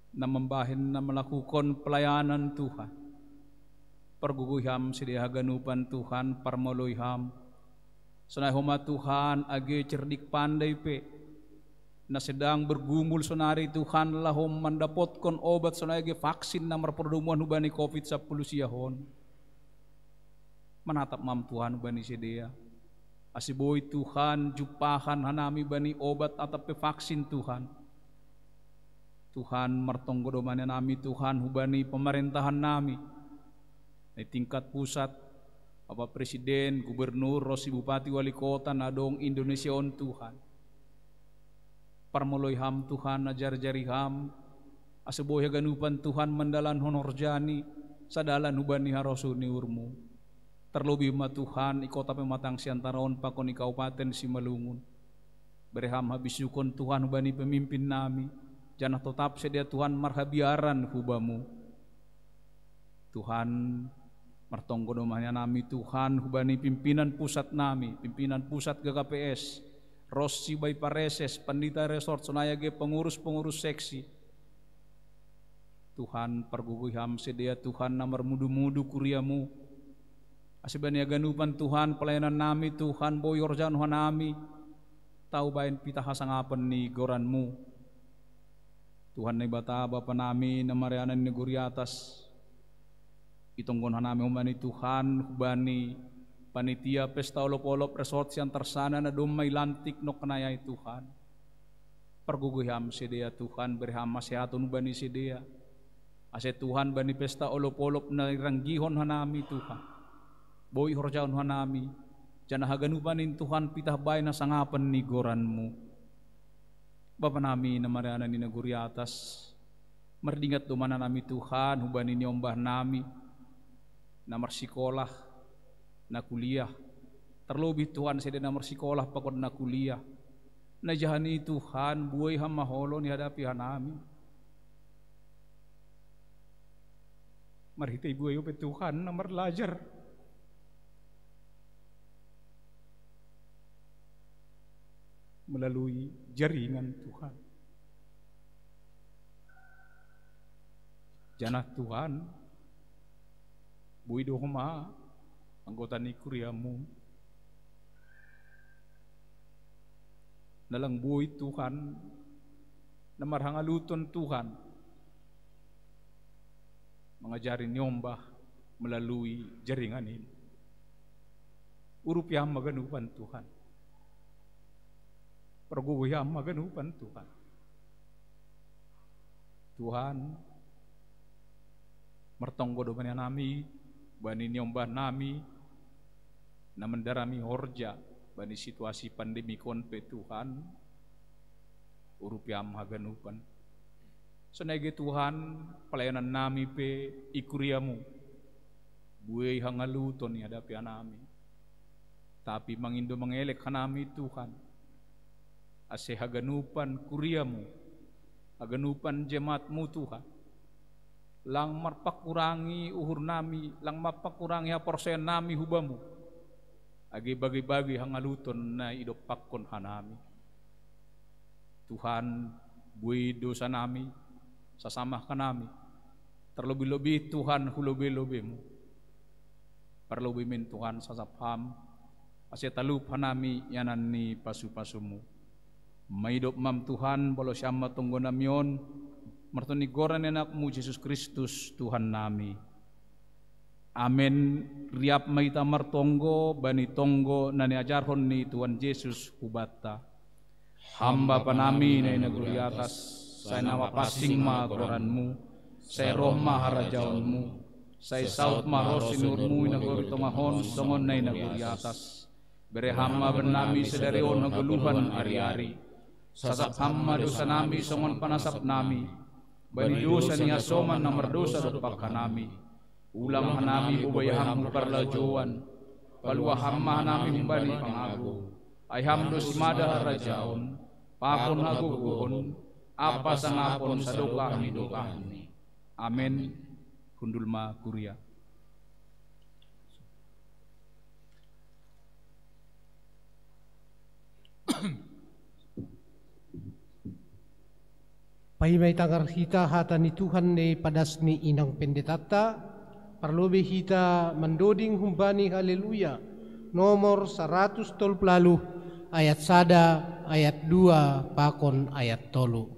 na mambahen na melakukan pelayanan Tuhan. Pargogoi Ham sidea haganupan Tuhan, parmoloi Ham. Sonai homa Tuhan age cerdik pandai pe na sedang bergumul sonari Tuhan laho mandapotkon obat sonai age vaksin na marpardomuan hubani covid sampulu siahon. Manatap ma Am Tuhan hubani sidea. Ase boi Tuhan jumpahan hanami bani obat atap pe vaksin Tuhan. Tuhan, martonggo do ma hanami Tuhan hubani pamarentahan nami. Na i tingkat pusat, Bapak Presiden, Gubernur, ronsi Bupati, Wali Kota na adong Indonesia on Tuhan. Parmoloi Ham Tuhan, ajari-jari Ham, ase boi haganupan Tuhan mandalankon horjani sadalan hubani harosuh ni uhur-Mu. Tarlobih ma Tuhan i Kota Pematang Siantara on pakon i Kabupaten Simalungun. Bere Ham habisukon Tuhan hubani pemimpin nami, janah totap sidea Tuhan marhabiaran hu Bamu. Tuhan, martonggo do ma hanami Tuhan hubani pimpinan pusat nami, pimpinan pusat G K P S, ronsi Baipareses, pandita resort, sonai age pengurus-pengurus seksi. Tuhan, pargogoi Ham sidea Tuhan na marmudu-mudu kuria-Mu. Ase bani haganupan Tuhan pelayanan nami Tuhan boi horjahon hanami, tau bahen pitah hasangapan ni goran-Mu. Tuhan Naibata, Bapa nami na marianan i nagori atas, itonggon hanami homa ni Tuhan hubani panitia pesta olop-olop resort Siantarsana na domma ilantik nongkanai ai Tuhan. Pargogoi Ham sidea Tuhan, bere Ham hasehaton hubani sidea. Ase Tuhan bani pesta olop-olop na iranggihon hanami Tuhan, boi horjahon hanami, janah haganupan in Tuhan pitah bahen hasangapan ni goran-Mu. Bapa nami na marianan i nagori atas, mardingat do ma hanami Tuhan hubani niombah nami, na marsikolah, na kuliah. Tarlobih Tuhan sidea na marsikolah pakon na kuliah. Na jahani Tuhan, buei hamaholon ihadapi hanami. Marhitei buei ope Tuhan na marlajar melalui jaringan Tuhan. Janah Tuhan, boi do homa anggota ni kuria-Mu na lang boi Tuhan, na marhangaluton Tuhan mangajari niombah melalui jaringan in. Urupi Ham haganupan Tuhan. Pargogoi Ham haganupan Tuhan. Tuhan, martonggo do bani nami, bani niombah nami, na mandarami horja bani situasi pandemik on pe Tuhan, urupi am haganupan. Sonai ge Tuhan, pelayanan nami pe i kuriamu, buei hangaluton i adapi nami. Tapi mangindo mangelek hanami Tuhan, ase haganupan kuriamu, haganupan jemaatmu Tuhan, lang marpakurangi uhur nami, lang marpakurangi haporsayaon nami hubamu, age bagi-bagi hangaluton na idompakkon hanami. Tuhan, buei dosa nami, sasamah hanami, terlebih-lebih Tuhan hu lobei-lobeimu. Parlobei min Tuhan sasap ham, ase talup hanami ianan ni pasu-pasumu. Maidop mam Tuhan, balosi am ma tonggo nami on, martoni goran ni anakmu Jesus Kristus Tuhan nami. Amen. Riap ma ita martonggo bani tonggo na niajarhon ni Tuhan Jesus hubanta. Ham Bapa nami na i nagori atas, sai na mapansing ma goranmu, sai roh ma harajaonmu, sai saut ma ro sinurmu i nagori tongah on songon na i nagori atas. Bere ham ma bannami sadari on hagoluhan ari-ari. Sasap ham ma dosa nami songon panasap nami bani dosa ni hasoman na mardosa dompak hanami. Ulam hanami bobai ham hu parlajouan, paluah ham ma hanami humbani pangago. Ai ham do simada harajaon, pakon hagogoon, ampa sangapon sadokah ni dokahni. Amen. Hundul ma kuria. Paima itangar hita hata ni Tuhan di padas ni inang pendetanta, parlobei hita mandoding humbani Haleluya nomor saratus tolu puluh ayat sada, ayat dua pakon ayat tolu.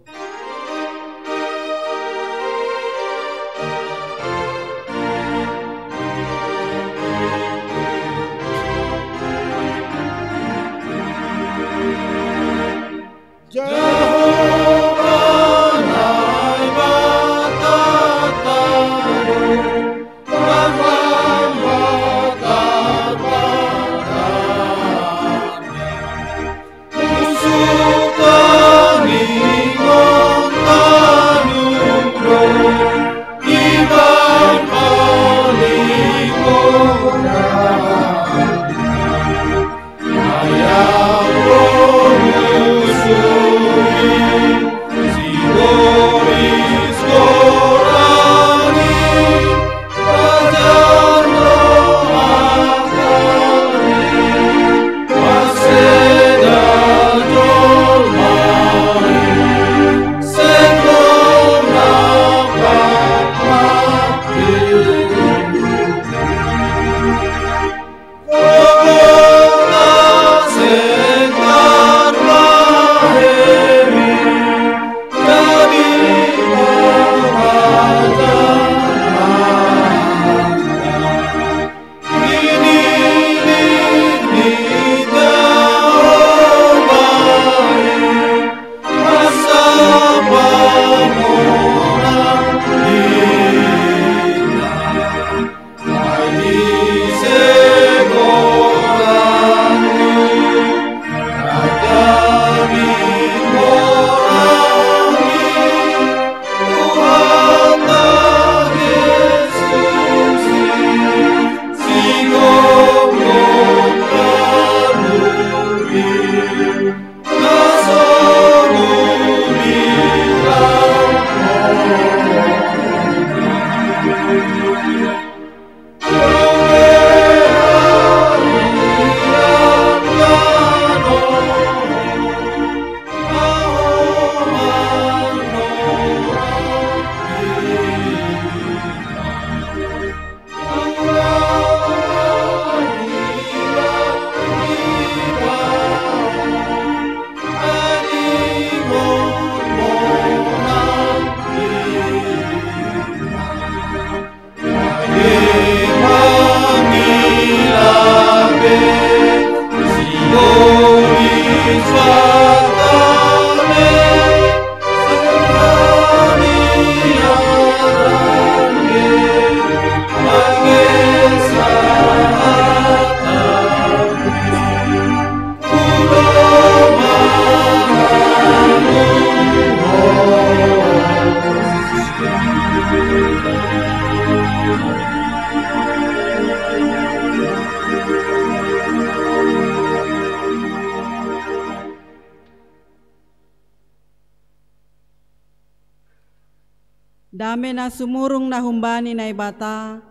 Dame na sumurung na humbani Naibata,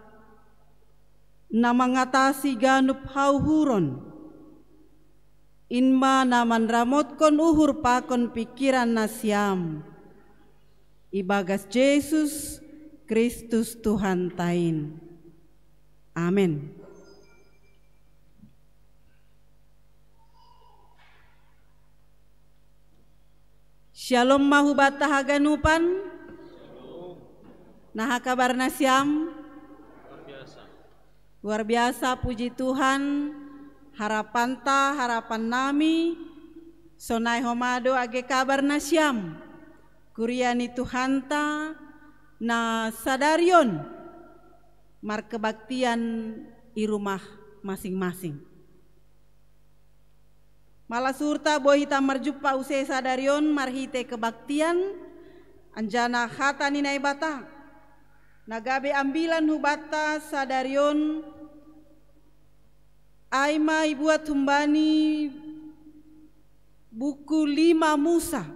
na mangatasi ganup hauhuron, in ma na manramotkon uhur pakon pikiran nasiam, ibagas Jesus Kristus Tuhanta in. Amen. Syalom ma hubata haganupan. Naha kabar nasiam? Luar biasa, puji Tuhan. Harapanta, harapan nami, sonai homa do age kabar nasiam. Kuria ni Tuhanta na sadarion markebaktian i rumah masing-masing. Malas hurta bohi ta marjumpa use sadarion marhite kebaktian, anjana hata ni Naibata na gabe ambilan hubata sadarion, ai ma ibuat humbani buku lima Musa,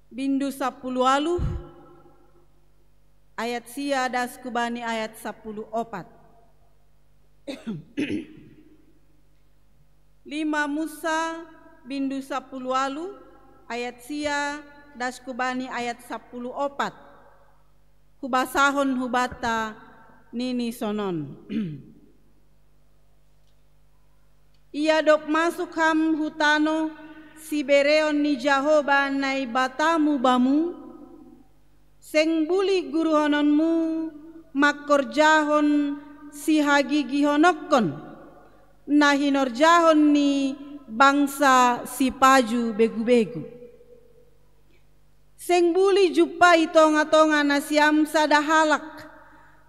bindu sapuluh aluh, ayat sia das kubani ayat sapuluh opat. Lima Musa, bindu sapuluh aluh, ayat sia das kubani ayat sapuluh opat. Hubasahon hubata nini sonon. Ia dob masuk ham hu tanoh sibereon ni Jahoba Naibatamu bamu, seng bulih guruhononmu mangkorjahon sihagigihononkon, na hinorjahon ni bangsa sipaju begu-begu. Seng bulih jumpa i tonga-tonga nasiam sada halak,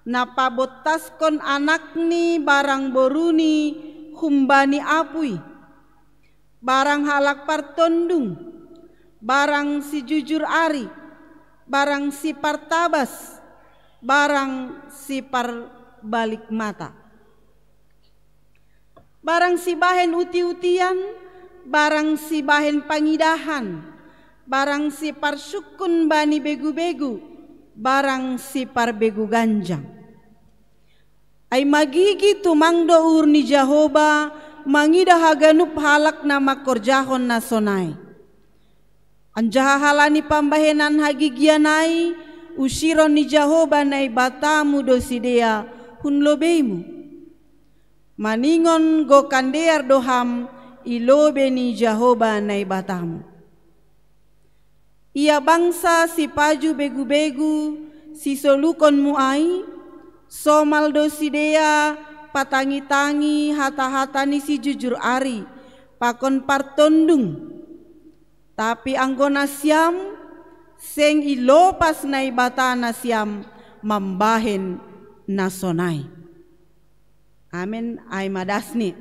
na pabottaskon anakni barang boruni humbani apui, barang halak partondung, barang sijujur ari, barang sipartabas, barang siparbalik mata. Barang sibahen uti-utian, barang sibahen pangidahan, barang siparsungkun bani begu-begu, barang siparbegu ganjang. Ai magigi tumang do uhur ni Jahoba mangidah haganup halak na mangkorjahon na sonai. Anjaha halani pambahenan hagigian ai, usiron ni Jahoba Naibatamu do sidea hun lobeimu. Maningon gokan dear do ham i lobei ni Jahoba Naibatamu. Ia bangsa sipaju begu-begu sisolukonmu ai, somal do sidea patangi-tangi hata-hata ni sijujur ari pakon partondung. Tapi anggo nasiam, seng ilopas Naibata nasiam mambahen na sonai. Amen. Ai ma dasni.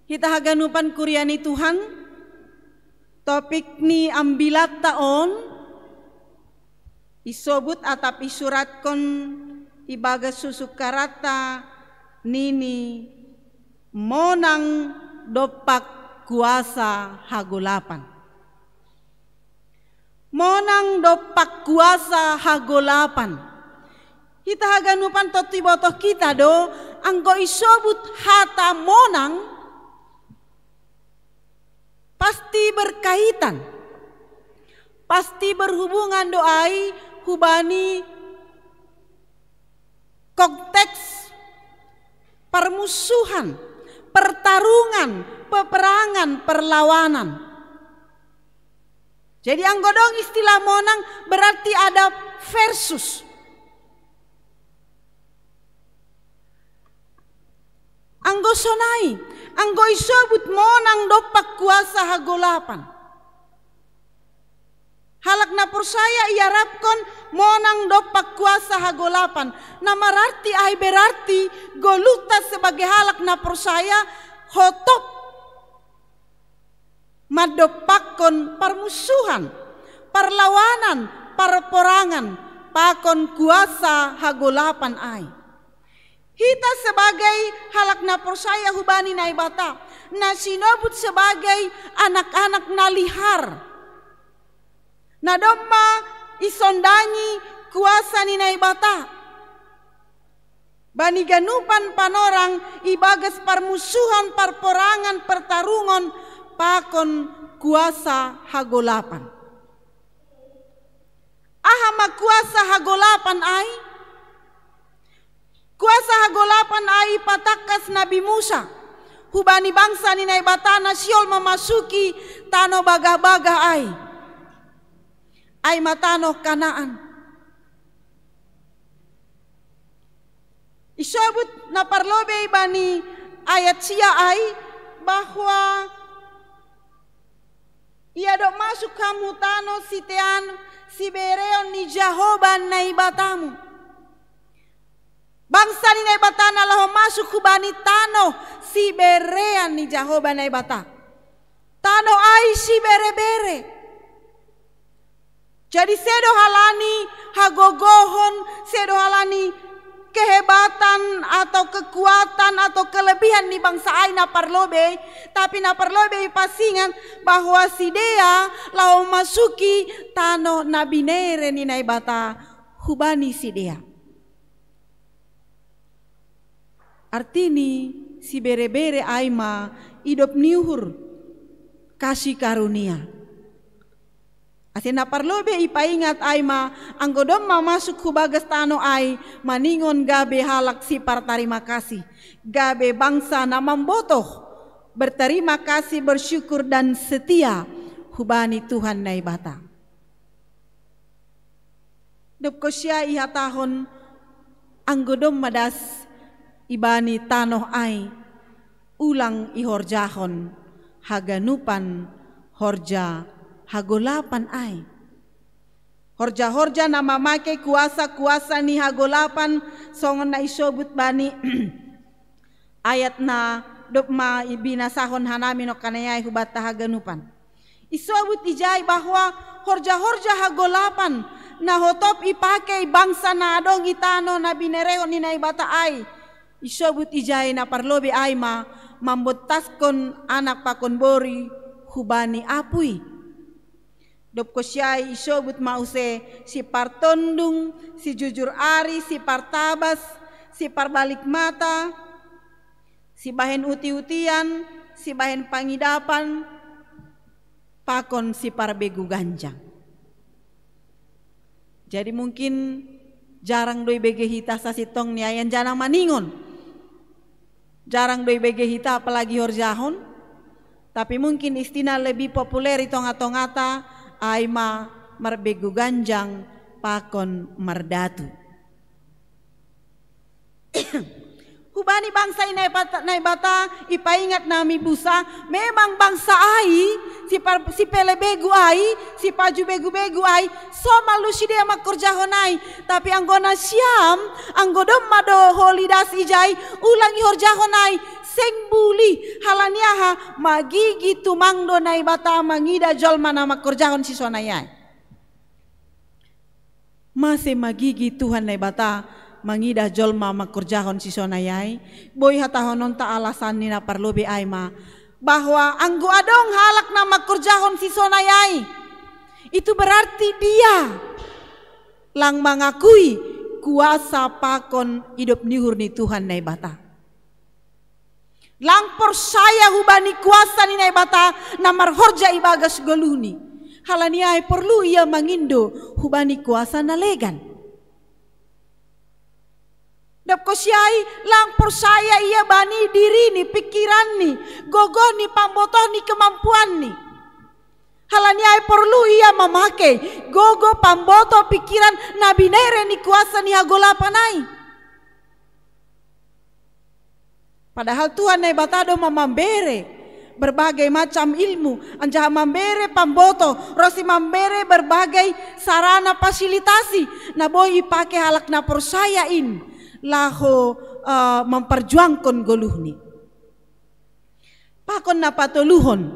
Hita haganupan kuria ni Tuhan, topik ni ambilatta on isobut atap isuratkon ibagas susuk karata nini monang dompak kuasa hagolapan. Monang dompak kuasa hagolapan. Hita haganupan tontu ibotoh hita do, anggo isobut hata monang, pasti berkaitan, pasti berhubungan do ai hubani konteks permusuhan, pertarungan, peperangan, perlawanan. Jadi anggo dong istilah monang berarti ada versus. Anggo sonai, anggo isobut monang dompak kuasa hagolapan, halak na porsaya iarapkon monang dompak kuasa hagolapan. Na mararti ai berarti goluhta sebagai halak na porsaya hotop mandompakkon parmusuhan, parlawanan, parporangan pakon kuasa hagolapan ai. Hita sebagai halak na porsaya hubani Naibata, na sinobut sebagai anak-anak na lihar, Na domma isondangi kuasa ni Naibata bani ganupan panorang ibagas parmusuhan, parporangan, pertarungon pakon kuasa hagolapan. Aha ma kuasa hagolapan ai? Kuasa hagolapan ai ipatangkas Nabi Musa hubani bangsa ni Naibata na sihol mamasuki tano bagah-bagah ai, ai ma tano Kanaan. Isobut na parlobei bani ayat sia ai bahwa ia do masuk hamu tano sitean sibereon ni Jahowa Naibatamu. Bangsa ni Naibata na laho masuk hubani tano siberean ni Jahowa Naibata. Tano ai sibere-bere. Jadi sedo halani hagogohon, sedo halani kehebatan atau kekuatan atau kelebihan ni bangsa ai na parlobei, tapi na parlobei pasingan bahwa sidea laho masuki tano na binere ni Naibata hubani sidea. Artini sibere-bere ai ma idop ni uhur, kasih karunia. Ase na parlobei ipaingat ai ma anggo domma masuk hubagas tano ai maningon gabe halak sipartarima kasih, gabe bangsa na mambotoh, berterima kasih, bersyukur dan setia hubani Tuhan Naibata. Dobkon sia ihatahon anggo domma das ibani tanoh ai, ulang ihorjahon haganupan horja hagolapan ai. Horja-horja na mamake kuasa-kuasa ni hagolapan songon na isobut bani ayat na domma ibinasahon hanami nongkanai ai hubanta haganupan. Isobut ijai bahwa horja-horja hagolapan na hotop ipake bangsa na adong i tano na binerehon ni Naibata ai. Isobut ijai na parlobei ai ma mambottaskon anak pakon boru hubani apu i. Dobkon sia i isobut ma use sipartondung, sijujur ari, sipartabas, siparbalik mata, sibahen uti-utian, sibahen pangidapan, pakon siparbegu ganjang. Jadi mungkin jarang do ibege hita sasintongni ai anjaha maningon. Jarang do ibege hita apalagi horjahon. Tapi mungkin istilah lebih populer i tonga-tongata ai ma marbegu ganjang pakon mardatu. Hubani bangsa i Naibata, Naibata ipaingat nami busa, memang bangsa ai, si par-, sipele begu ai, sipaju begu-begu ai, somal do sidea mangkorjahon ai. Tapi anggo nasiam, anggo domma do holi das ijai, ulang ihorjahon ai, seng buli, halani aha, magigi tumang do Naibata mangida jolma na mangkorjahon sisonai ai. Mase magigi Tuhan Naibata mangidah jolma mangkorjahon sisonai ai? Boi hatahononta alasanni na parlobei ai ma, bahwa anggo adong halak na mangkorjahon sisonai ai, itu berarti dia lang mangakui kuasa pakon idop ni uhur ni Tuhan Naibata. Lang porsaya hubani kuasa ni Naibata na marhorja ibagas goluhni. Halani ai porlu ia mangindo hubani kuasa na legan. Dobkon sia i lang porsaya ia bani dirini, pikiranni, gogohni, pambotohni, kemampuanni. Halani ai porlu ia mamake gogo, pamboto, pikiran na binere ni kuasa ni hagolapan ai. Padahal Tuhan Naibata do ma mambere berbagai macam ilmu, anjaha mambere pamboto, ro si mambere berbagai sarana fasilitasi na boi ipake halak na porsaya in laho, eh, memperjuangkon goluhni. Pakon na patoluhon,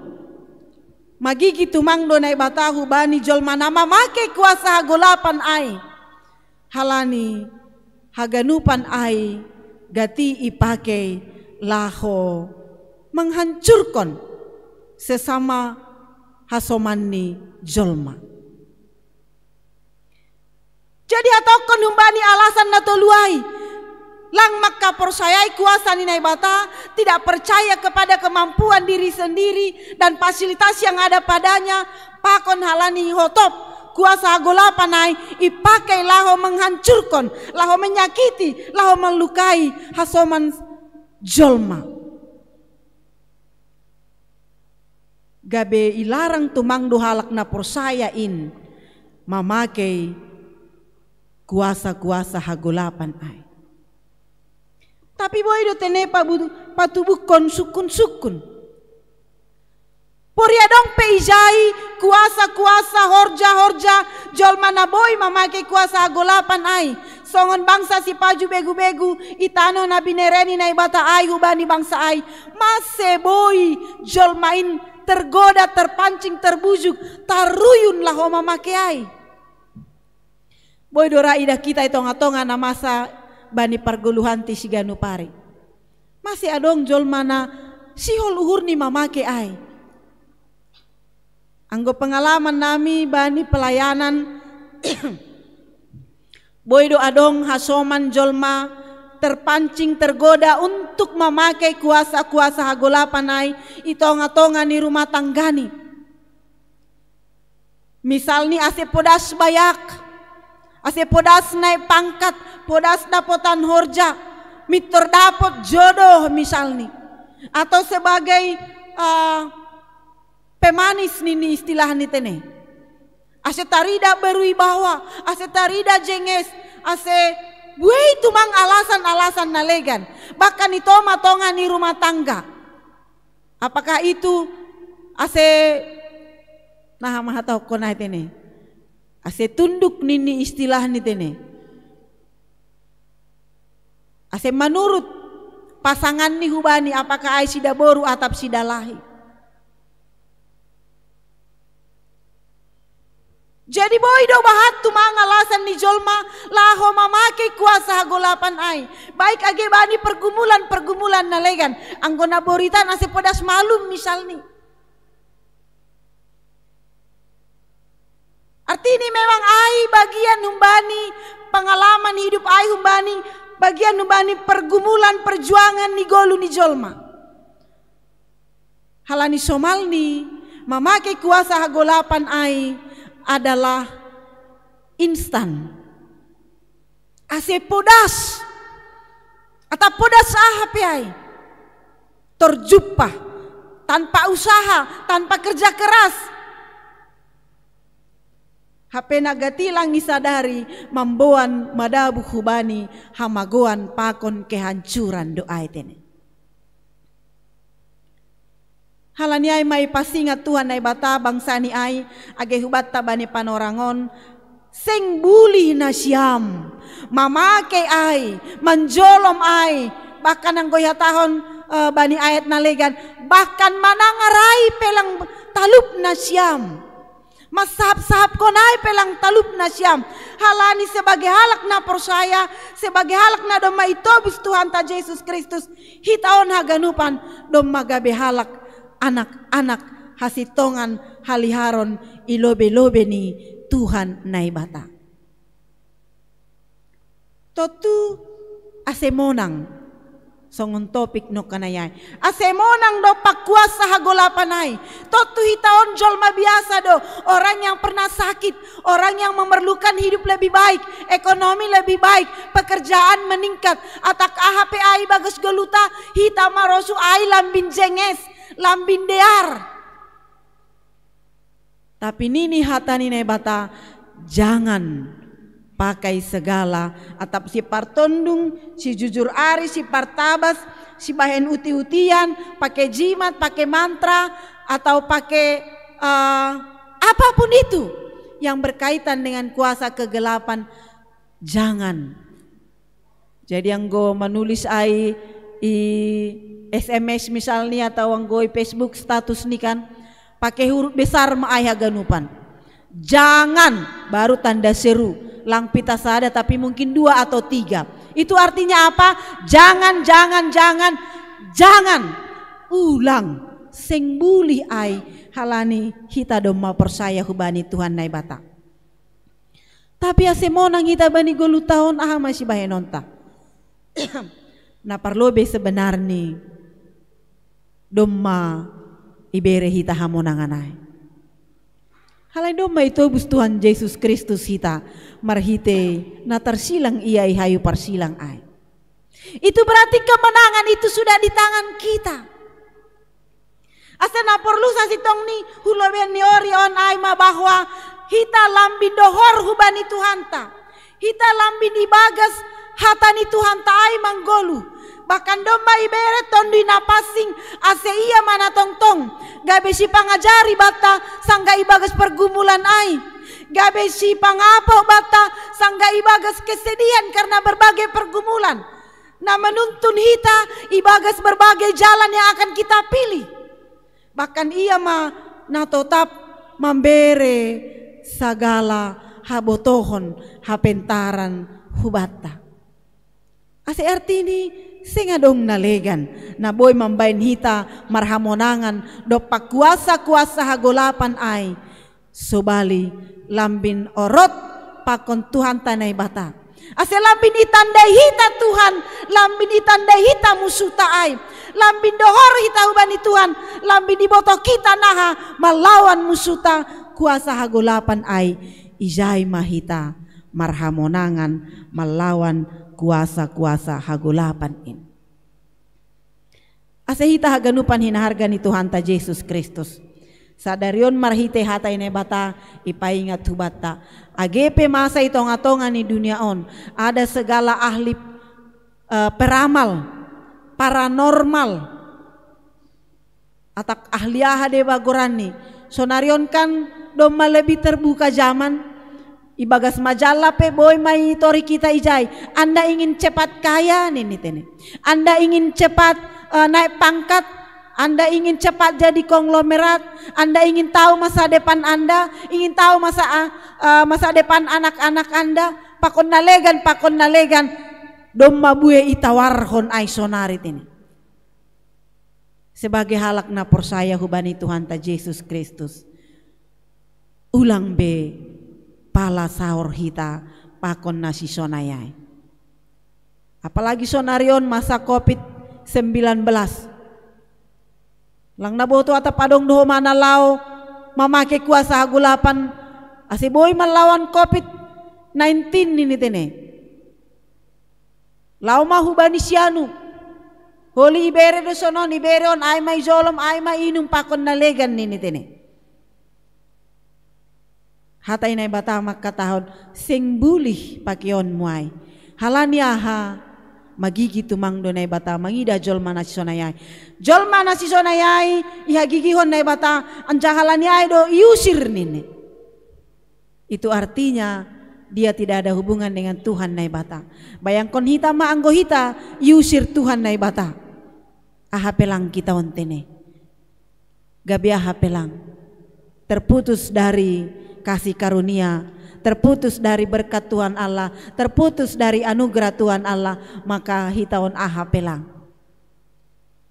magigi tumang do Naibata hubani jolma na mamake kuasa hagolapan ai. Halani haganupan ai gati ipake laho menghancurkon sesama hasomanni jolma. Jadi hatokon humbani alasan na tolu ai. Lang maka porsayai kuasa ni Naibata, tidak percaya kepada kemampuan diri sendiri dan fasilitas yang ada padanya, pakon halani hotop kuasa hagolapan ai ipake laho menghancurkan, laho menyakiti, laho melukai hasoman jolma. Gabe ilarang tumang do halak na porsaya in mamakei kuasa-kuasa hagolapan ai. Tapi boi do tene pabu-, patubuhkon sukun-sukun. Pori adong pe ijai kuasa-kuasa, horja-horja, jolma na boi mamakei kuasa hagolapan ai. Songon bangsa sipaju begu-begu i tano na binereni Naibata ai hubani bangsa ai. Mase boi jolma in tergoda, terpancing, terbujuk, taruyun laho mamakei ai. Boi do ra idah hita i tonga-tonga na masa bani pargoluhanta siganup ari. Mase adong jolma na sihol uhurni mamakei ai. Anggo pengalaman nami bani pelayanan, boi do adong hasoman jolma terpancing, tergoda untuk mamakei kuasa-kuasa hagolapan ai i tonga-tonga ni rumah tanggani. Misalni ase podas bayak, ase podas naik pangkat, podas dapotan horja, mintor dapot jodoh misalni. Atau sebagai, eh, pemanis nini istilahni tene. Ase tarida berwibawa, ase tarida jenges, ase buei tumang alasan-alasan na legan. Bahkan i tonga-tonga ni rumah tangga. Apakah itu ase, na, ma hatahon ai tene? Ase tunduk nini istilahni tene. Ase manurut pasanganni hubani, apakah ai sidaboru atap sidalahi. Jadi boi do bahat tumang alasan ni jolma laho mamakei kuasa hagolapan ai. Baik age bani pergumulan-pergumulan na legan. Anggo na boritan ase podas malum misalni. Artini memang ai bagian humbani pengalaman hidup ai humbani, bagian humbani pergumulan perjuangan ni golu ni jolma. Halani somalni mamakei kuasa hagolapan ai adalah instan. Ase podas. Atap podas aha pe ai. Terjumpa. Tanpa usaha, tanpa kerja keras. Hape na gatilang isadari mamboan madabu hubani hamagoan pakon kehancuran do ai tene. Halani ai ma ipasingat Tuhan Naibata bangsani ai, age hubanta bani panorang on, seng bulih nasiam mamakei ai, manjolom ai, bahkan anggo ihatahon, eh, bani ayat na legan, bahkan manangar ai pe lang talup nasiam. Masahap-sahapkon ai pe lang talup nasiam. Halani sebagai halak na porsaya, sebagai halak na domma itobus Tuhanta Jesus Kristus, hita on haganupan domma gabe halak anak-anak hasintongan haliharon i lobe-lobe ni Tuhan Naibata. Tontu ase monang. Songon topik nongkanayai. Ase monang dompak kuasa hagolapan ai. Tontu hita on jolma biasa do. Orang yang pernah sakit, orang yang memerlukan hidup lebih baik, ekonomi lebih baik, pekerjaan meningkat. Atap aha pe ai bagas goluta, hita marosu ai lambin jenges, lambin dear. Tapi nini hata ni Naibata, jangan pakai segala, atap sipartondung, sijujur ari, sipartabas, sibahen uti-utian, pakai jimat, pakai mantra, atau pakai, eh, apapun itu yang berkaitan dengan kuasa kegelapan, jangan. Jadi anggo manulis ai i S M S misalni atau anggo i Facebook status ni kan, pakai huruf besar ma ai haganupan. Jangan, baru tanda seru. Lang pita sada tapi mungkin dua atau tiga. Itu artinya apa? Jangan, jangan, jangan, jangan. Ulang, seng bulih ai halani hita domma porsaya hubani Tuhan Naibata. Tapi ase monang hita bani golu taon, aha ma sibahenonta? Na parlobei sebenarni domma ibere hita hamonangan ai. Halai domma itobus Tuhan Jesus Kristus hita marhite na tarsilang ia i hayu parsilang ai. Itu berarti kemenangan itu sudah di tangan kita. Ase na porlu sasintongni hulobian ni ori on ai ma bahwa hita lambin dohor hubani Tuhanta. Hita lambin ibagas hata ni Tuhanta ai manggolu. Bahkan domma ibere Tonduy Napansing ase ia ma na tongtong gabe sipangajari banta sangga ibagas pergumulan ai. Gabe sipangapo banta sangga ibagas kesedihan karena berbagai pergumulan na menuntun hita ibagas berbagai jalan yang akan kita pilih. Bahkan ia ma na totap mambere sagala habotohon hapentaran hubanta. Ase artini seng adong na legan na boi mambaen hita marhamonangan dompak kuasa-kuasa hagolapan ai. Sobali lambin orot pakon Tuhanta Naibata. Ase lambin itandai hita Tuhan, lambin itandai hita musuta ai. Lambin dohor hita hubani Tuhan, lambin iboto kita naha malawan musuta kuasa hagolapan ai. Ijai ma hita marhamonangan malawan kuasa-kuasa hagolapan in. Ase hita haganupan hinaharga ni Tuhanta Jesus Kristus. Sadarion marhite hata i Naibata ipaingat hubanta. Age pe masa i tonga-tonga ni dunia on ada segala ahli uh, peramal, paranormal, atak ahli aha deba goranni. Sonarion kan domma lebih terbuka zaman. Ibagas majalah pe boi mai tori kita ijai. Anda ingin cepat kaya nini tene. Anda ingin cepat uh, naik pangkat. Anda ingin cepat jadi konglomerat. Anda ingin tahu masa depan Anda. Ingin tahu masa uh, masa depan anak-anak Anda. Pakon nalegan, pakon nalegan. Domma bue itawarhon ai sonari tene. Sebagai halak na porsaya hubani Tuhanta Jesus Kristus, ulang be pala saor hita pakon na sisonai ai. Apalagi sonarion masa covid sembilan belas. Lang na boto atap adong doho mana lao mamake kuasa hagolapan ase boi malawan covid nineteen nini tene. Lao ma hubani sianu. Holi ibere do sonon, ibere on ai ma ijolom, ai ma inum pakon na legan nini tene. Hata i Naibata mangkatahon seng bulih pakeonmu ai. Halani aha? Magigi tumang do Naibata mangida jolma na sisonai ai. Jolma na sisonai ai ihagigihon Naibata anjaha halani ai do iusir nini. Itu artinya dia tidak ada hubungan dengan Tuhan Naibata. Bayangkon hita ma anggo hita iusir Tuhan Naibata. Aha pelang kita on tene? Gabe aha pelang? Terputus dari kasih karunia, terputus dari berkat Tuhan Allah, terputus dari anugerah Tuhan Allah, maka hita on aha pelang?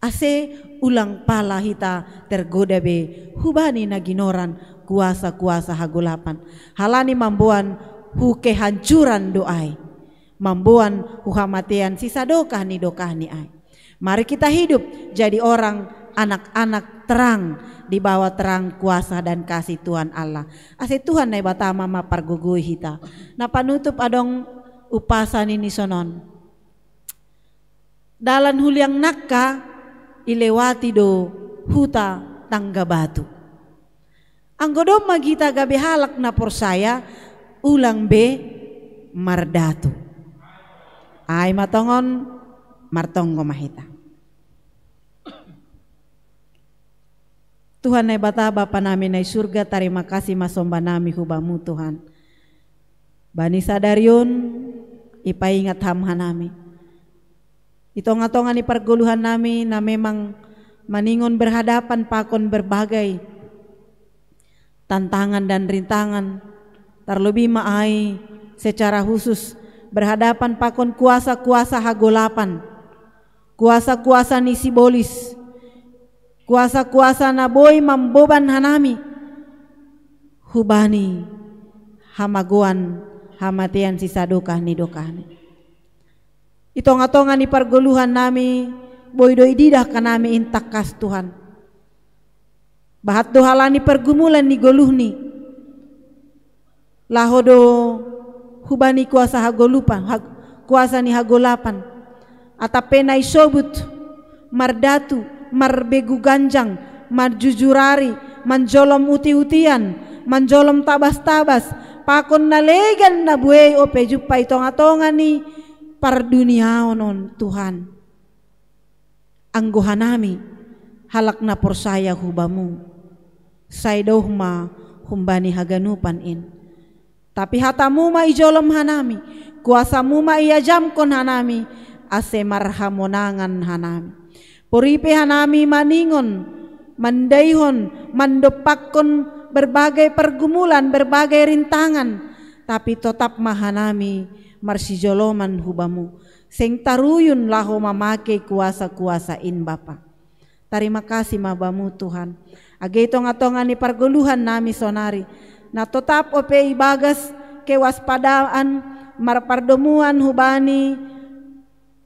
Ase ulang pala hita tergoda be hubani na ginoran kuasa-kuasa hagolapan. Halani mamboan hu kehancuran do ai. Mamboan hu hamatean sisa dokah ni dokahni ai. Mari kita hidup jadi orang anak-anak terang di bawah terang kuasa dan kasih Tuhan Allah. Ase Tuhan Naibata ma mapargogoi hita. Na panutup adong umpasa nini sonon. Dalan hu liang nangka ilewati do huta tangga batu. Anggo domma hita gabe halak na porsaya, ulang be mardatu. Ai ma tongon martonggo ma hita. Tuhan Naibata Bapa nami na i surga, tarima kasih ma somba nami hu Bamu Tuhan. Bani sadari on ipaingat Ham hanami. I tonga-tonga ni pargoluhan nami na memang maningon berhadapan pakon berbagai tantangan dan rintangan, tarlobi ma ai secara khusus berhadapan pakon kuasa-kuasa hagolapan, kuasa-kuasa ni sibolis, kuasa-kuasa na boi mamboban hanami hubani hamagoan Hamatean sisadokah ni dokahni. I tonga-tonga ni pargoluhan nami, boi do ididah hanami in tangkas Tuhan. Bahat do halani pargumulan ni goluhni. Laho do hubani kuasa hagolupan, hag-, kuasa ni hagolapan. Atap pe na isobut, mardatu, marbegu ganjang, marjujurari, manjolom uti-utian, manjolom tabas-tabas, pakon na legan na buei ope jumpa i tonga-tonga ni parduniaon on, Tuhan. Anggo hanami, halak na porsaya hu Bamu, sai douh ma humbani haganupan in. Tapi hatamu ma ijolom hanami, kuasamu ma iajamkon hanami, ase marhamonangan hanami. Poripe hanami maningon, mandaihon, mandompakkon berbagai pergumulan, berbagai rintangan, tapi totap ma hanami marsijoloman hu Bamu. Seng taruyun laho mamake kuasa-kuasa in, Bapa. Tarima kasih ma Bamu, Tuhan. Age i tonga-tonga ni pargoluhan nami sonari, na totap ope ibagas kewaspadaan marpardomuan hubani,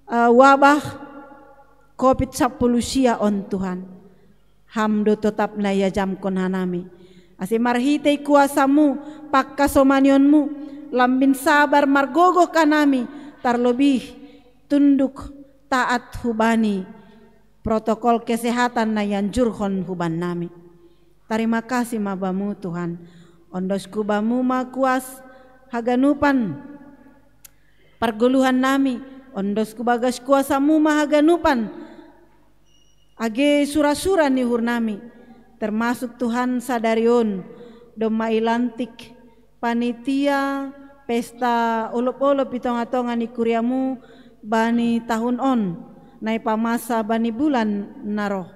eh, wabah covid sampulu sia on, Tuhan. Ham do totap na iajamkon hanami. Ase marhitei kuasamu, pangkasomanionmu, lambin sabar margogoh hanami, tarlobih tunduk taat hubani protokol kesehatan na ianjurhon hubannami. Tarima kasih ma Bamu, Tuhan. Ondosku Bamu ma kuas haganupan pargoluhan nami, ondosku bagas kuasamu ma haganupan. Age sura-sura ni uhur nami, termasuk Tuhan sadari on, domma ilantik panitia pesta olop-olop i tonga-tonga ni kuriamu bani tahun on, na ipamasa bani bulan na roh.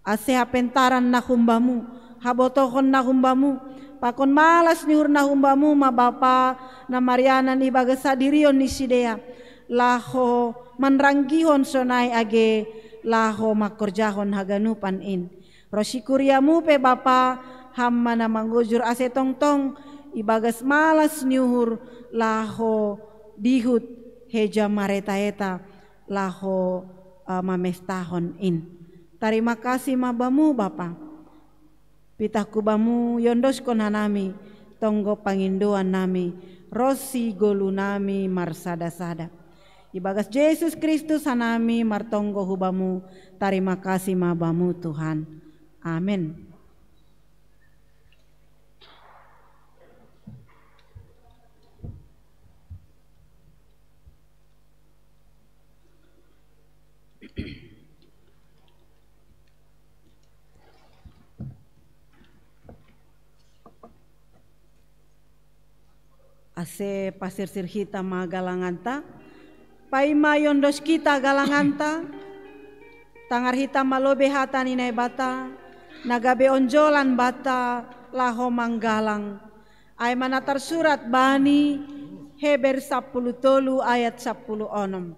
Ase hapentaran na humbamu, habotohon na humbamu, pakon malas ni uhur na humbamu ma Bapa na marianan ibagas sadirion ni sidea, laho manranggihon sonai age laho mangkorjahon haganupan in. Ro si kuriamu pe Bapa, ham ma na mangujur ase tongtong ibagas malas ni uhur laho dihut heja mareta-eta laho, eh, mamestahon in. Tarima kasih ma Bamu, Bapa. Pitahku Bamu iondoskon hanami tonggo pangindoan nami, ro si golu nami marsada-sada. Ibagas Jesus Kristus hanami martonggo hu Bamu, tarima kasih ma Bamu, Tuhan. Amen. Ase pasirsir hita ma galanganta, paima iondos hita galanganta, tangar hita ma lobei hata ni Naibata, na gabe onjolan banta laho manggalang. Ai ma na tarsurat bani Heber sampulu tolu ayat sampulu onom.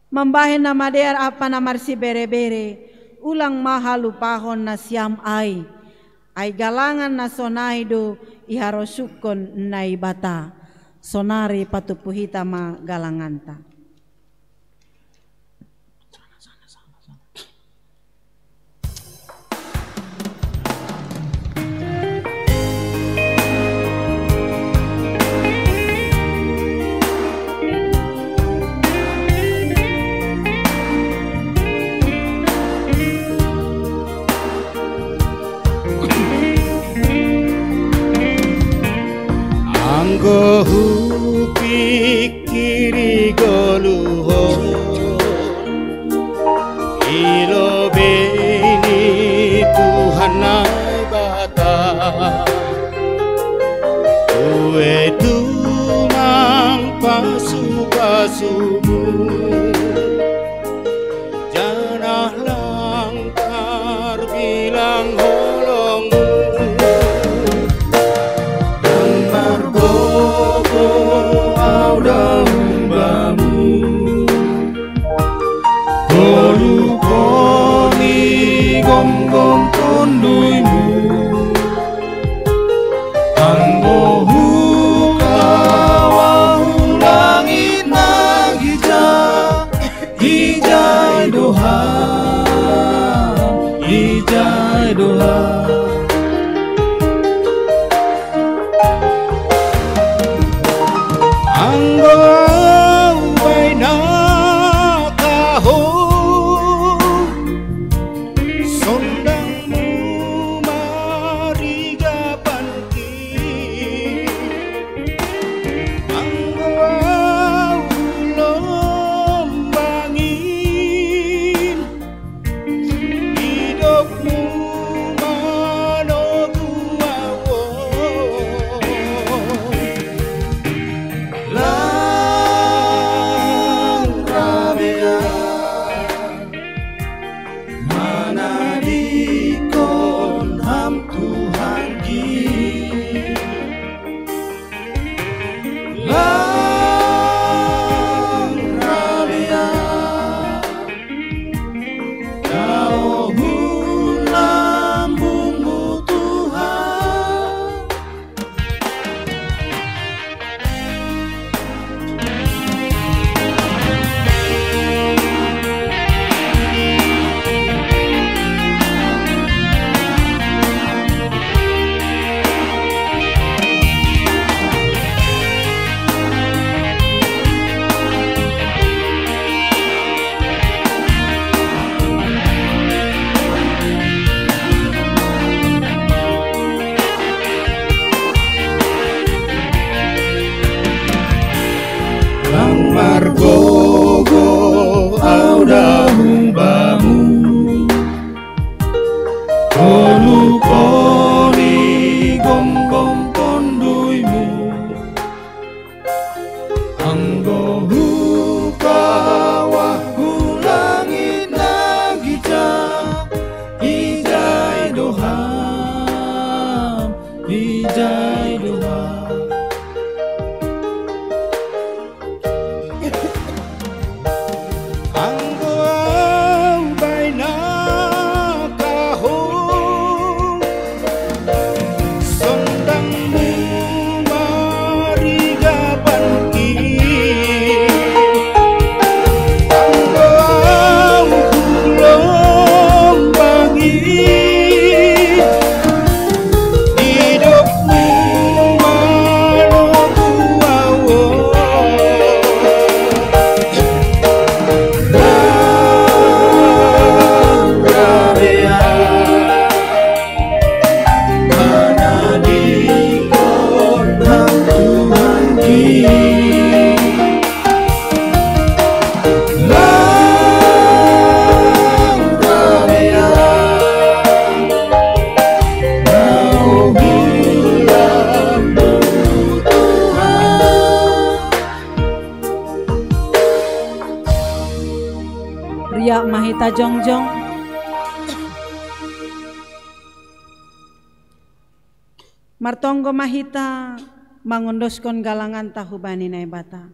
Mambahen na madear ampa na marsibere-bere, ulang ma halupahon nasiam ai. Ai galangan na sonai do iharosuhkon Naibata. Sonari patumpu hita ma galanganta. Anggo hupikiri goluhon i lobei ni Tuhan Naibata, ue tumang pasu-pasumu, janah lang tarbilang holongmu. Dang margogoh au da umbamu, tolu koni gomgom tonduymu. Anggo Ijai doha, ijai doha. Anggo baina kaho, sondangmu mariga panti. Anggo au lombangin, idopmu manogu au. Lang rabea manadikon Ham Tuhanki. Lang rabea daohun lambungmu Tuhan. Lang margogo au dahu bamu, tolu koni gomgom tonduymu. Anggo hukawah hu langit na gija, ijai doham, ijai doham. Anggo au baina kaho, sondangmu mariga panti. Anggo au lombangi, idopmu manogu au. Lang rabea manadikon Ham Tuhanki. Lang rabea daohun lambungmu Tuhan. Riak ma hita jongjong. Martonggo ma hita mangondoskon galanganta hubani Naibata.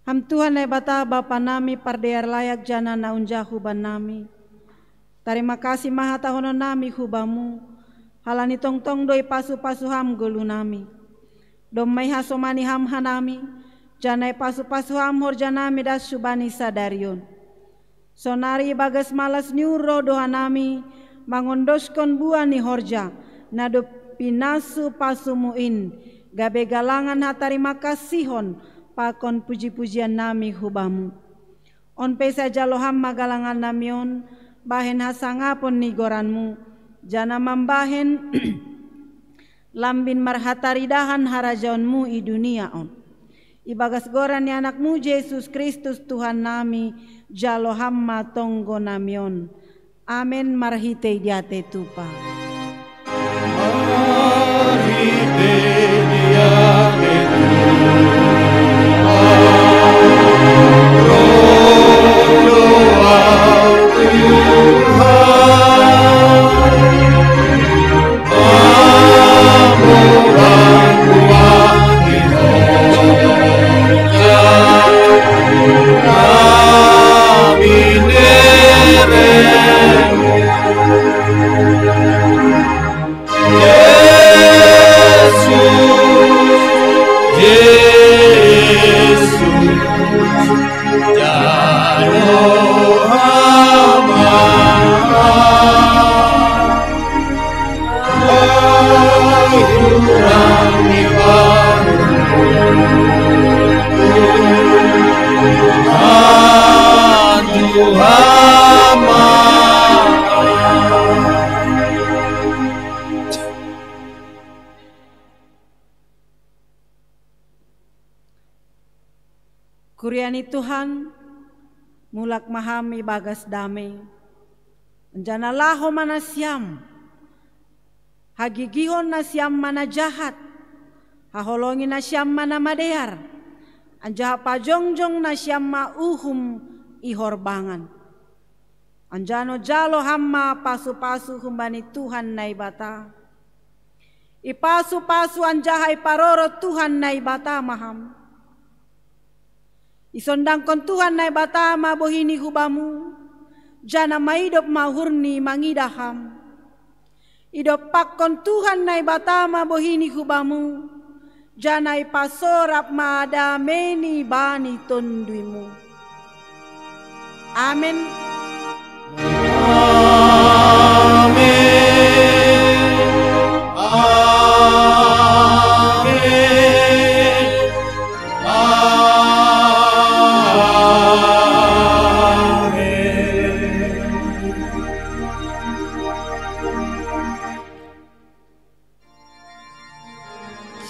Ham Tuhan Naibata, Bapa nami pardear layak janah na unjahu bannami, tarima kasih ma hatahononnami hu Bamu, halani tongtong do ipasu-pasu Ham goluhnami. Domma ihasomani Ham hanami, janah ipasu-pasu Ham horjanami das hubani sadari on. Sonari ibagas malas ni uhur roh do hanami mangondoskon buah ni horja na dob pinasu-pasuMu in, gabe galangan hatarima kasihon pakon puji-pujiannami hu Bamu. On pe sai jalo Ham ma galangannami on bahen hasangapon ni goranMu, janah mambahen lambin marhataridahan harajaonMu i dunia on. Ibagas goran ni AnakMu Jesus Kristus Tuhannami, jalo Ham ma tonggonami on. Amen. Marhitei diatei tupa. Marhitei diatei tupa, roh do Ahu Tuhan. Kuria ni Tuhan, mulak ma ham ibagas dame. Anjaha laho ma nasiam, hagigihon nasiam ma na jahat, haholongi nasiam ma na madear, anjaha pajongjong nasiam ma uhum i horbangan. Anjaha jalo ham ma pasu-pasu humbani Tuhan Naibata. Ipasu-pasu anjaha iparoro Tuhan Naibata ma ham. Isondangkon Tuhan Naibata ma bohini hubamu, janah maidop ma uhurni mangidah ham. Idompakkon Tuhan Naibata ma bohini hubamu, janah ipasorap ma dameni bani tonduimu. Amen. Amen. Amen. Amen.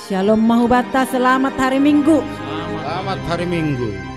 Shalom ma hubanta, selamat hari Minggu. Selamat hari Minggu.